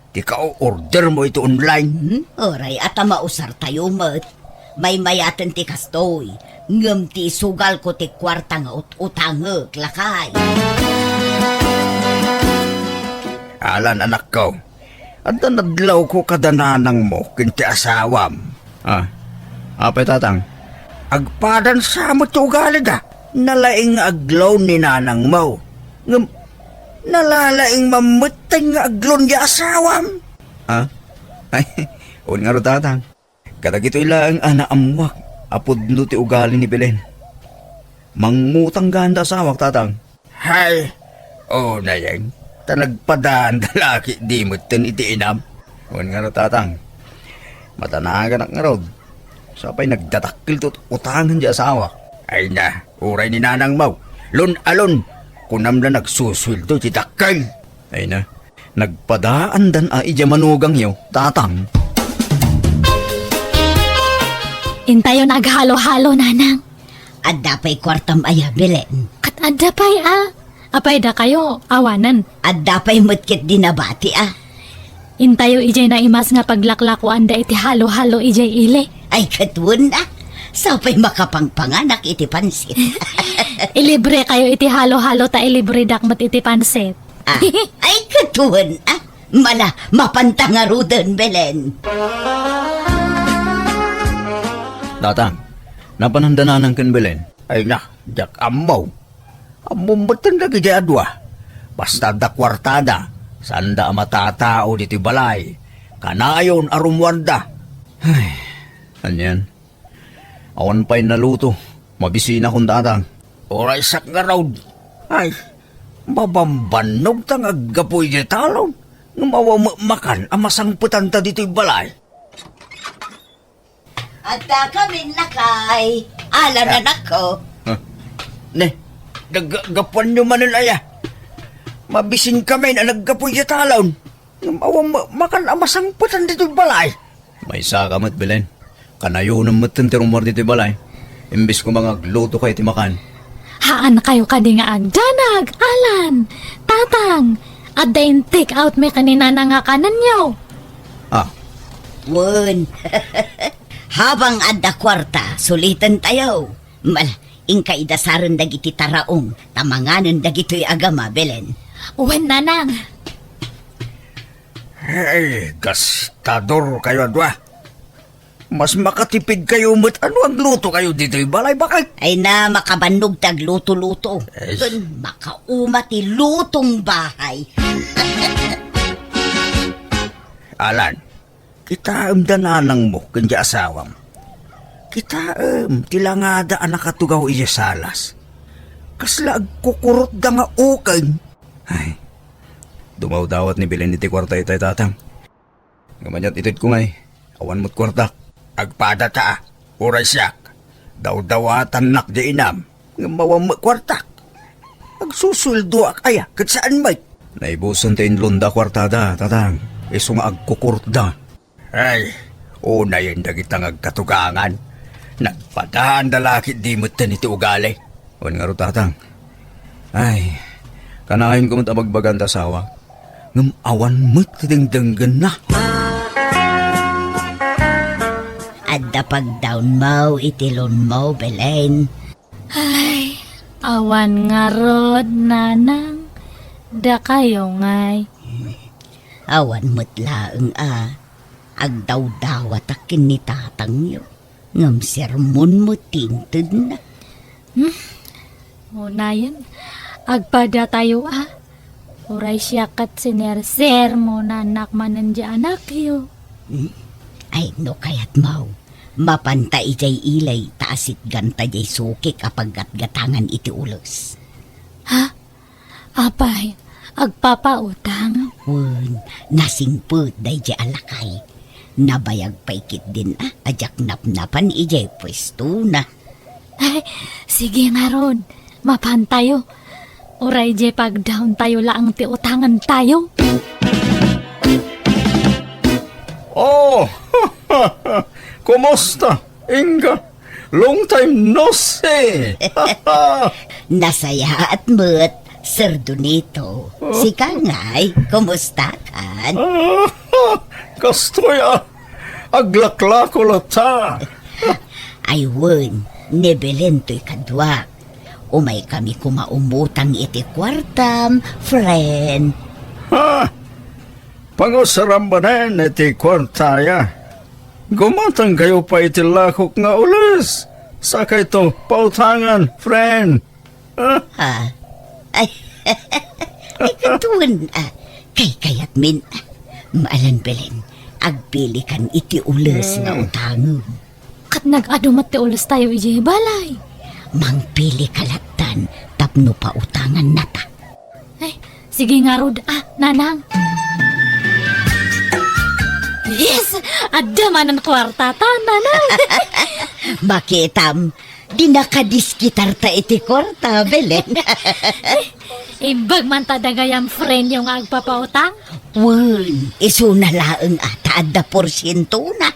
Ti ka-order mo iti online, hmm? Uray, a ta mausar tayo met. Maymayaten ti kastoy, ngem ti isugalko ti kuarta nga ut-utangek, lakay. Alan, anakko, adda nadlawko kada nanangmo ken ti asawam. Ah, apay, tatang? Agpadan sa met ti ugalida. Nalaing nga agloan ni nanangmo. Ngem, nalalaing mammetten nga agloan ti asawam. Ah? Ay, wen ngarud, tatang. Kadagitoy laeng a naammuak a pudno ti ugali ni Belen. Mangngutang ganda asawak, tatang. Hay, unayen, ta nagpadaanda la ketdi metten iti inam. Wen ngarud, tatang. Matanaganak ngarud. Sapay nagdadakkel ti utangen ti asawak. Ay na, uray ni nanangmo. Lon-alon, kunam la nagsusueldo ti dakkel. Ay na. Nagpadaandan a idiay manugangyo, tatang. Intayon aghalo-halo, nanang. Adda pay kuartam aya, Belen? Ket adda pay a. Apay dakayo, awanen. Adda pay met ketdi nabati a. Intayo idiay naimas nga paglaklakuanda iti halo-halo idiay ili. Ay, ket wen a. Sapay makapangpanganak iti pansit. Ilibre kayo iti halo-halo ta ilibredak met iti pansit. Ah, ay, ket wen a. Mala, mapanta ngaruden, Belen. Tatang, napananda nanang ken Belen? Ay na, diak ammo. Ammom metten dagiti a dua. Basta adda kuartada, saanda a matatao ditoy balay. Kanayon a rummuarda. Ay, anian? Awan pay naluto. Mabisinakon, tatang. Uray siak ngarud. Ay, mabambannogta nga aggapu idiay talon. Ngem awan met makan a masangpetanta ditoy balay. Adda kamin lakay. Ala, ah, nanakko. Ah. Ne, naggapuanyo manen aya. Mabisin kamin a naggapu idiay talon. Ngem awan ma-, makan a masangpetan ditoy balay. Maysa ka met, Belen. Kanayonem metten ti rummuar ditoy balay. Imbes koma nga agluto kayo ti makan. Haan kayo kadi nga agdanag, Alan, Tatang. Adda in-take out mi ken ni Nanang a kanenyo. Ah. Wen. Habang adda kuarta, suliten tayo. Mal, inka idasaren dagiti taraong, ta manganen dagitoy agama, Belen. Wen, Nanang. Ay, gastador kayo a dua. Mas makatipid kayo met a no agluto kayo ditoy balay, bakit? Ay na, makabannog ti agluto-luto. Ay. Ken makauma ti lutong bahay. Alan, kitaem da nanangmo ken di asawam. Kitaem ti langada a nakatugaw idiay salas. Kasla agkukurotda nga ukeng. Ay, dumawdawat ni Belen iti kuarta itay, Tatang. Ngem ania't itedko ngay, awan met kuartak. Agpadata, uray siak. Dawdawatannak di inam, ngem awan met kuartak. Agsusueldoak aya, ket saan met? Naibusen ti inlonda kuartada, Tatang. Isu nga agkukurotda. Ay, unayen dagita nga agkatugangan. Nagpadaanda la ketdi metten iti ugali. Wen ngarud, Tatang. Ay, kanayonko met a bagbagan ti asawa. Ngem awan met ti dengdenggenna. Adda a pagdawnmo iti loanmo, Belen. Ay, awan ngarud, nanang. Dakayo ngay. Awan met laeng a agdawdawatak ken ni tatangyo, ngem sermon met ti intedna. Hmm? Unayen, agpadatayo a. Uray siak ket sinersermonanak manen diay anakyo. Hmm? Ay, no kayatmo, mapanta idiay ili ta asitganta diay sukik a paggatgatangan iti ules. Ha? Apay, agpapautang? Wen, nasingpet daydiay a lakay. Nabayag pay ketdin a, a diak napnapan idiay puestona. Ay, sige ngarud, mapantayo. Uray diay pagdawntayo laeng ti utangentayo. Oh, kumusta? Inga, long time no see. Nasayaat met, Sir Donito. Oh. Sika ngay, kumusta kan? Ah, kastoy a, aglaklako latta. Ay wen, ni Belen toy kaduak. Umay kami koma umutang iti kuartam, friend. Ha? Pangusaram manen iti kuartaya. Gumatangkayo pay iti lakok nga ules. Sakayto pautangan, friend. Ah? Ah. Ay, ay, kaduan, ah. Kaykayatmin, ah. Maalan, Belen, agpilikan iti ules nga Hmm. utangen. Ket nag-adu met ti ulestayo idiay balay. Mangpilika lattan tapno pautangannata. Ay, sige ngarud a, nanang. Yes! Adda manen kuartata, nanang. Makitam, dinaka diskitarta iti kuarta, Belen. Imbag man ta dagayam friendyo nga agpapautang? Wen, isuna laeng a ta adda porsientona.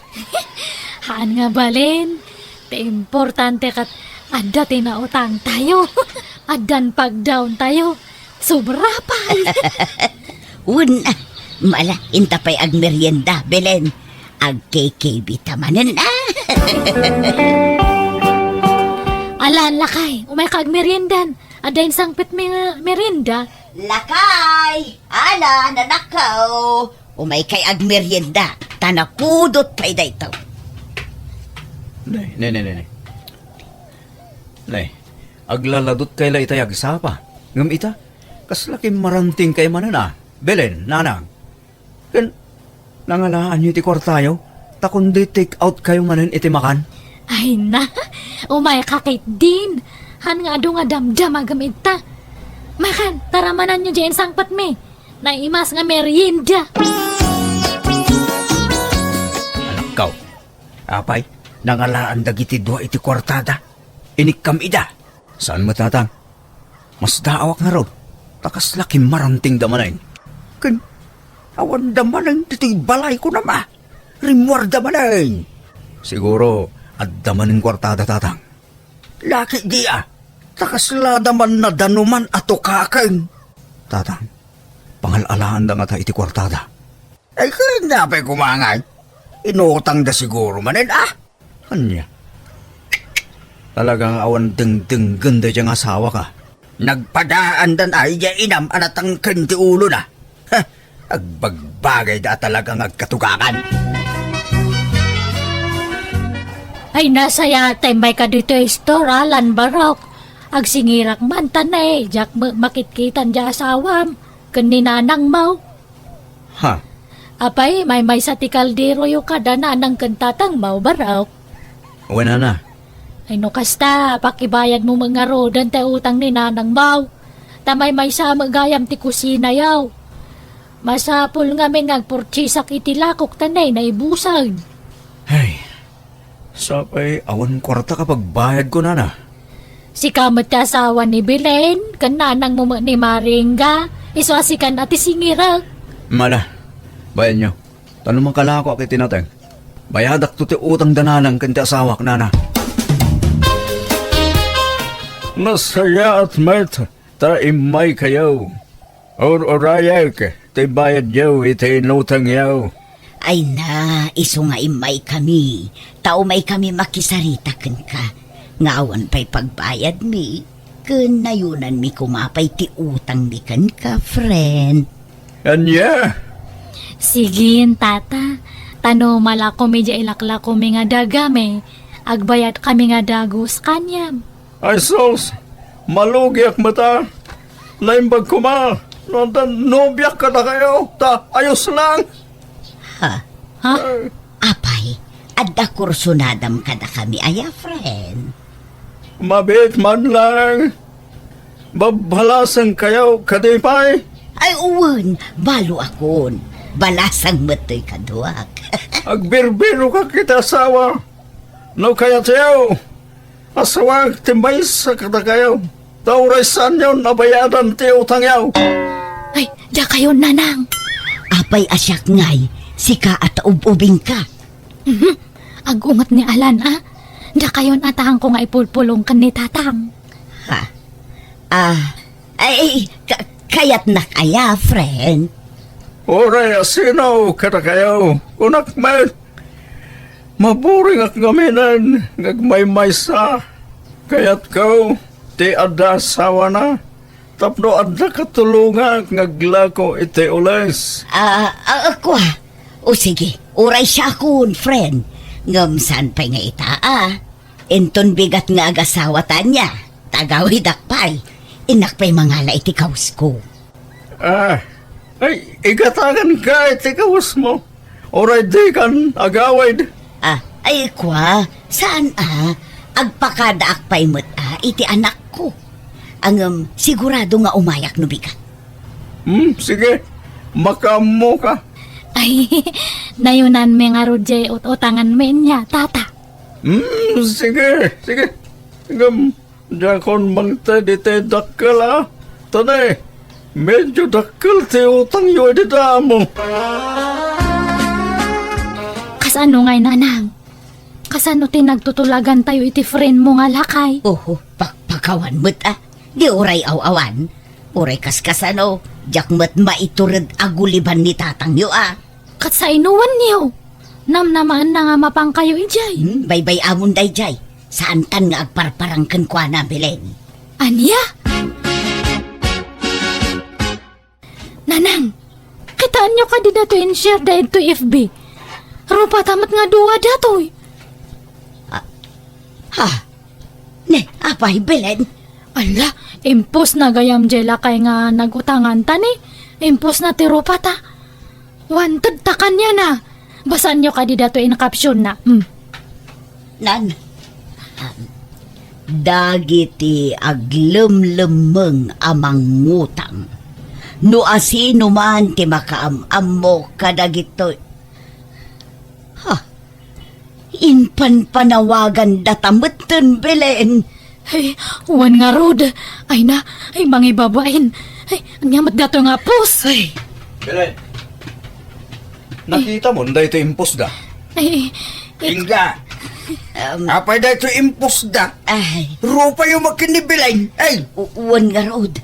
Haan nga balin. Ti importante ket adda ti nautangtayo. Addan pagdawntayo. Sobra pay. Wen, mala, inta pay agmerienda, Belen. Agkikibita manen, ah. Ala, lakay, umayka agmeriendan. Adda insangpetmi nga merienda. Lakay! Ala, nanakko! Umaykay agmerienda, ta napudot pay daytoy. Nay, nay, nay, nay, nay. Nay, aglaladot kay la itay agsapa. Ngem ita, kasla kimmaranting kay manen a. Belen, nanang. Ken, nangalaanyo iti kuartayo, ta kundi take out kayo manen iti makan. Ay na, umayka ketdin. Han nga adu nga damdamagem ita. Makan, taramananyo diay insangpetmi. Naimas nga merienda. Anakkaw, apay, nangalaan dagiti dua iti kuartada. Inikkam ida. Saan met, tatang? Masdaawak ngarud, ta kasla kimmarantingda manen. Ken, awanda manen ditoy balay kunam a. Rimmuarda manen. Siguro, adda manen kuartada, tatang. Laki di a, ta kaslada man nadanuman a tukaken. Tatang, pangal-alaanda ngata iti kuartada. Ay, ken apay koma ngay? Inutangda siguro manen, ah? Ania? Talaga nga awan dengdenggen daydiay nga asawak a. Nagpadaandan ay diay inam a natangken ti ulona. Heh, agbagbagayda a talaga nga agkatugakan. Ay, nasayaat ta immayka ditoy store, Alan Barok. Agsingirak man ta ne, diak met makitkitan diay asawam ken ni nanangmo. Ha? Apay, maymaysa ti kalderoyo kada nanang ken tatangmo, Barok? Wen, nana. Ay, no kasta, pakibayadmo met ngaruden ti utang ni nanangmo. Ta maymaysa met gayam ti kusinayo. Masapul ngamin nga agpurtiesak iti lakok ta ne, naibusen. Ay, sapay awan kuarta ka pagbayadko, nana. Sika met ti asawa ni Belen, ken nanangmo met ni Maringga, isu a sikan a ti singirek. Mala, bayanyo. Ta no makalakoak iti nateng, bayadakto ti utang da nanang ken ti asawak, nana. Nasayaat met ta immaykayo. Ur-urayek ti bayadyo iti inutangyo. Ay na, isu nga immaykami, ta umaykami makisarita kenka, nga awan pay pagbayadmi, ken nayunanmi koma pay ti utangmi kenka, friend. Ania? Sige, tata. Ta no malakomi diay ilaklakomi nga dagami, agbayadkami nga dagus kaniam. Ay sus, malugiak met a. Naimbag koma, no adda nobiak kadakayo, ta ayos lang. Ha? Ha? Apay, adda kursunadam kadakami aya, friend? Mabiit man lang. Babbalasangkayo kadi pay? Ay, wen, balo akon. Balasang met toy kaduak. Agbirbirokak iti asawa. No kayatyo, asawaek ti maysa kadakayo, ta uray saanyon a bayadan ti utangyo. Ay, dakayo, nanang. Apay a siak ngay, sika a taub-ubingka. Mhm. Agunget ni Alan, a. Dakayon a taangko nga ipulpulong ken ni tatang. Ha? Ah, ay, ka-, kayatnak aya, friend? Uray a sino kadakayo, kunak met. Maburingak ngaminen nga agmaymaysa. Kayatko ti adda asawana tapno adda katulongak nga aglako iti ules. Ah, ah, kua. O sige, uray siakon, friend. Ngem saan pay nga ita, a? Inton bigat nga agasawata ania, ta agawidak pay. Innak pay mangala iti kawsko. Ah, ay, igatanganka iti kawesmo. Uray dikan agawid. Ah, ay, kua, saan a? Agpakadaak pay met a iti anakko. Ngem, sigurado nga umayak no bigat. Hmm, sige. Makaammoka. Ay, nayunanmi ngarud diay ut-utanganmi ania, tata. Hmm, sige, sige. Ngem, diakon mangted iti dakkel a. Ta ne, medio dakkel ti utangyo idi damo. Kasano ngay, nanang? Kasano ti nagtutulagantayo iti friend mo nga lakay? Oho, pakpakawan met a. Di uray aw-awan. Uray kaskasano, diak met maitured a guliban ni tatangyo a. Ket sainowanyo? Namnamaenna nga mapankayo idiay. Hmm, baybay-amon daydiay. Saantan nga agparparang kenkuana, Belen. Ania? Nanang, kitaenyo kadi datoy in-share da idtoy F B? Rupata met nga dua datoy. Ah, ha? Ne, apay, Belen? Ala, impostna gayam diay lakay nga nag-utanganta ni. Impostna ti rupata. Wanted ta kaniana. Basaanyo kadi datoy in captionna. Hmm. Nan, um, dagiti aglemlemmeng a mangutang. No asino man ti makaam-ammo kadagitoy. Ha? Impanpanawagandata metten, Belen. Ay, wen ngarud. Ay na, ay, mangibabain. Ay, ania met datoy nga post? Ay. Belen, nakitam daytoy impostda? Ay, ik- Inga. Um, apay daytoy impostda? Ay. Rupayo met ken ni Belen. Ay. U-, wen ngarud.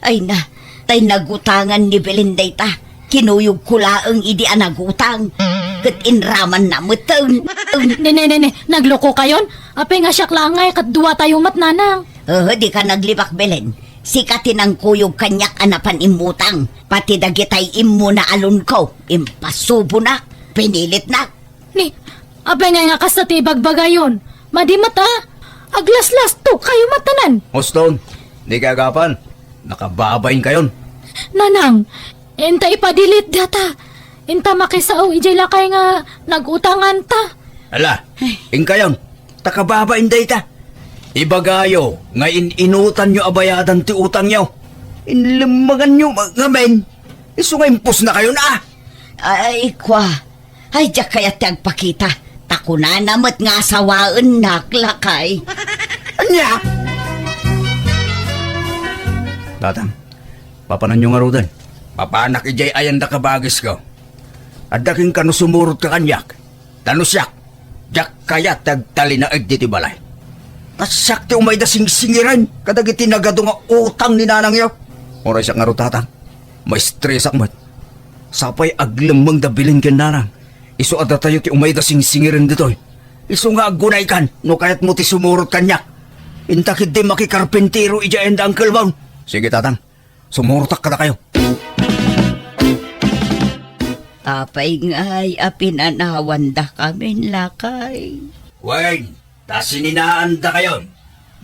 Ay na, tay nagutangan ni Belen dayta. Kinuyogko laeng idi a nagutang. Ket inramanna metten. Ne, ne, ne, ne, naglokokayon? Apay nga siak laeng ngay ket duatayo met, nanang? Eh, dika naglibak, Belen. Sika ti nangkuyog kaniak a napan immutang. Pati dagitay immuna a loanko, impasubonak, pinilitnak. Ni, apay ngay nga kasta ti ibagbagayon? Madi met a. Aglaslastokayo met tanan. Uston, di kagapan. Nakababain kayon. Nanang, inta ipa-delete data. Inta makisao idiay lakay nga nag-utanganta. Ala, inkayon, ta kababain dayta. Ibagayo nga in-inutanyo a bayadan ti utangyo. Inlemmanganyo ma-, ngamin. Isu nga impostnakayon a. Ay, kua. Ay, diak kayat ti agpakita. Ta kunana met nga asawaennak, lakay. Ania? Tatang, papananyo ngaruden? Papanak idiay ayan da kabagisko. Adda kenka no sumurotka kaniak. Ta no siak, diak kayat ti agtalinaed ditoy balay. Ta siak ti umayda singsingiren kadagiti nagadu nga utang ni nanangyo. Uray siak ngarud, Tatang, maestresak met. Sapay aglemmeng da Belen ken nanang. Isu a datayo ti umayda singsingiren ditoy. Isu nga aggunaykan no kayatmo ti sumurot kaniak. Inta ketdi makikarpintero idiay ayan da Uncle Bon. Sige, Tatang. Sumurotak kadakayo. Apay ngay a pinanawandakamin, lakay? Wen, ta sininaandakayon.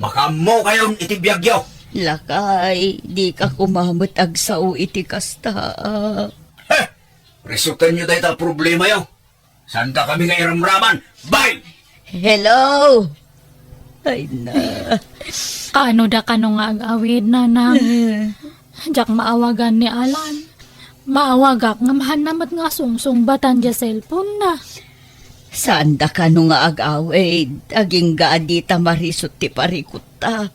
Makaammokayon iti biagyo. Lakay, dika koma met agsao iti kasta. Heh! Resutenyo dayta a problemayo. Saandakami nga iramraman. Bye! Hello! Ay na. Kaano da kano nga ag-awid, nanang? Eh. Diak maawagan ni Alan. Maawagak ngem haanna met nga sungsungbatan diay cellphone na. Saanda kano nga ag-awid, agingga a dita marisut ti parikutta.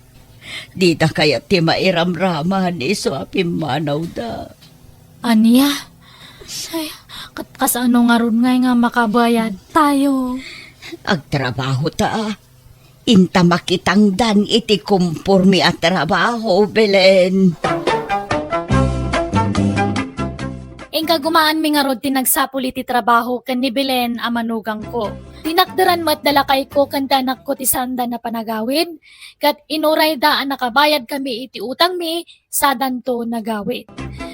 Dida kayat ti mairamraman isu a pimmanawda. Ania? Ay, ket kasano ngarud ngay nga makabayadtayo? Agtrabaho ta. Inta makitangdan iti komporme a trabaho, Belen. Inka gumaanmi ngarud ti nagsapul iti trabaho ken ni Belen a manugangko. Tinakderan met da lakayko ken ti anakko ti saanda a panagawid, ket inurayda a nakabayadkami iti utangmi sadanto nagawid.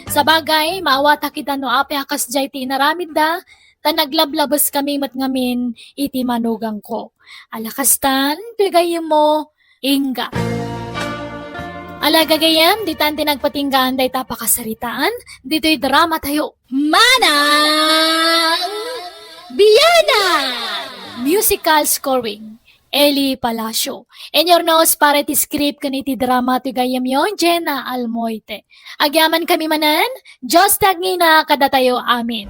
Sabagay, maawatak ida no apay a kasdiay ti inaramidda, ta naglablabeskami met ngamin iti manugangko. Ala kastan, ti gayyemmo, ingga. Ala gagayyem, ditan ti nagpatinggaan dayta a pakasaritaan, ditoy dramatayo. Manang Biyanan! Musical scoring, Eli Palacio. Inurnos para iti script ken iti drama ti gayyemyo, Jenna Almoite. Agyamankami manen, Dios ti agngina kadatayo. Amen.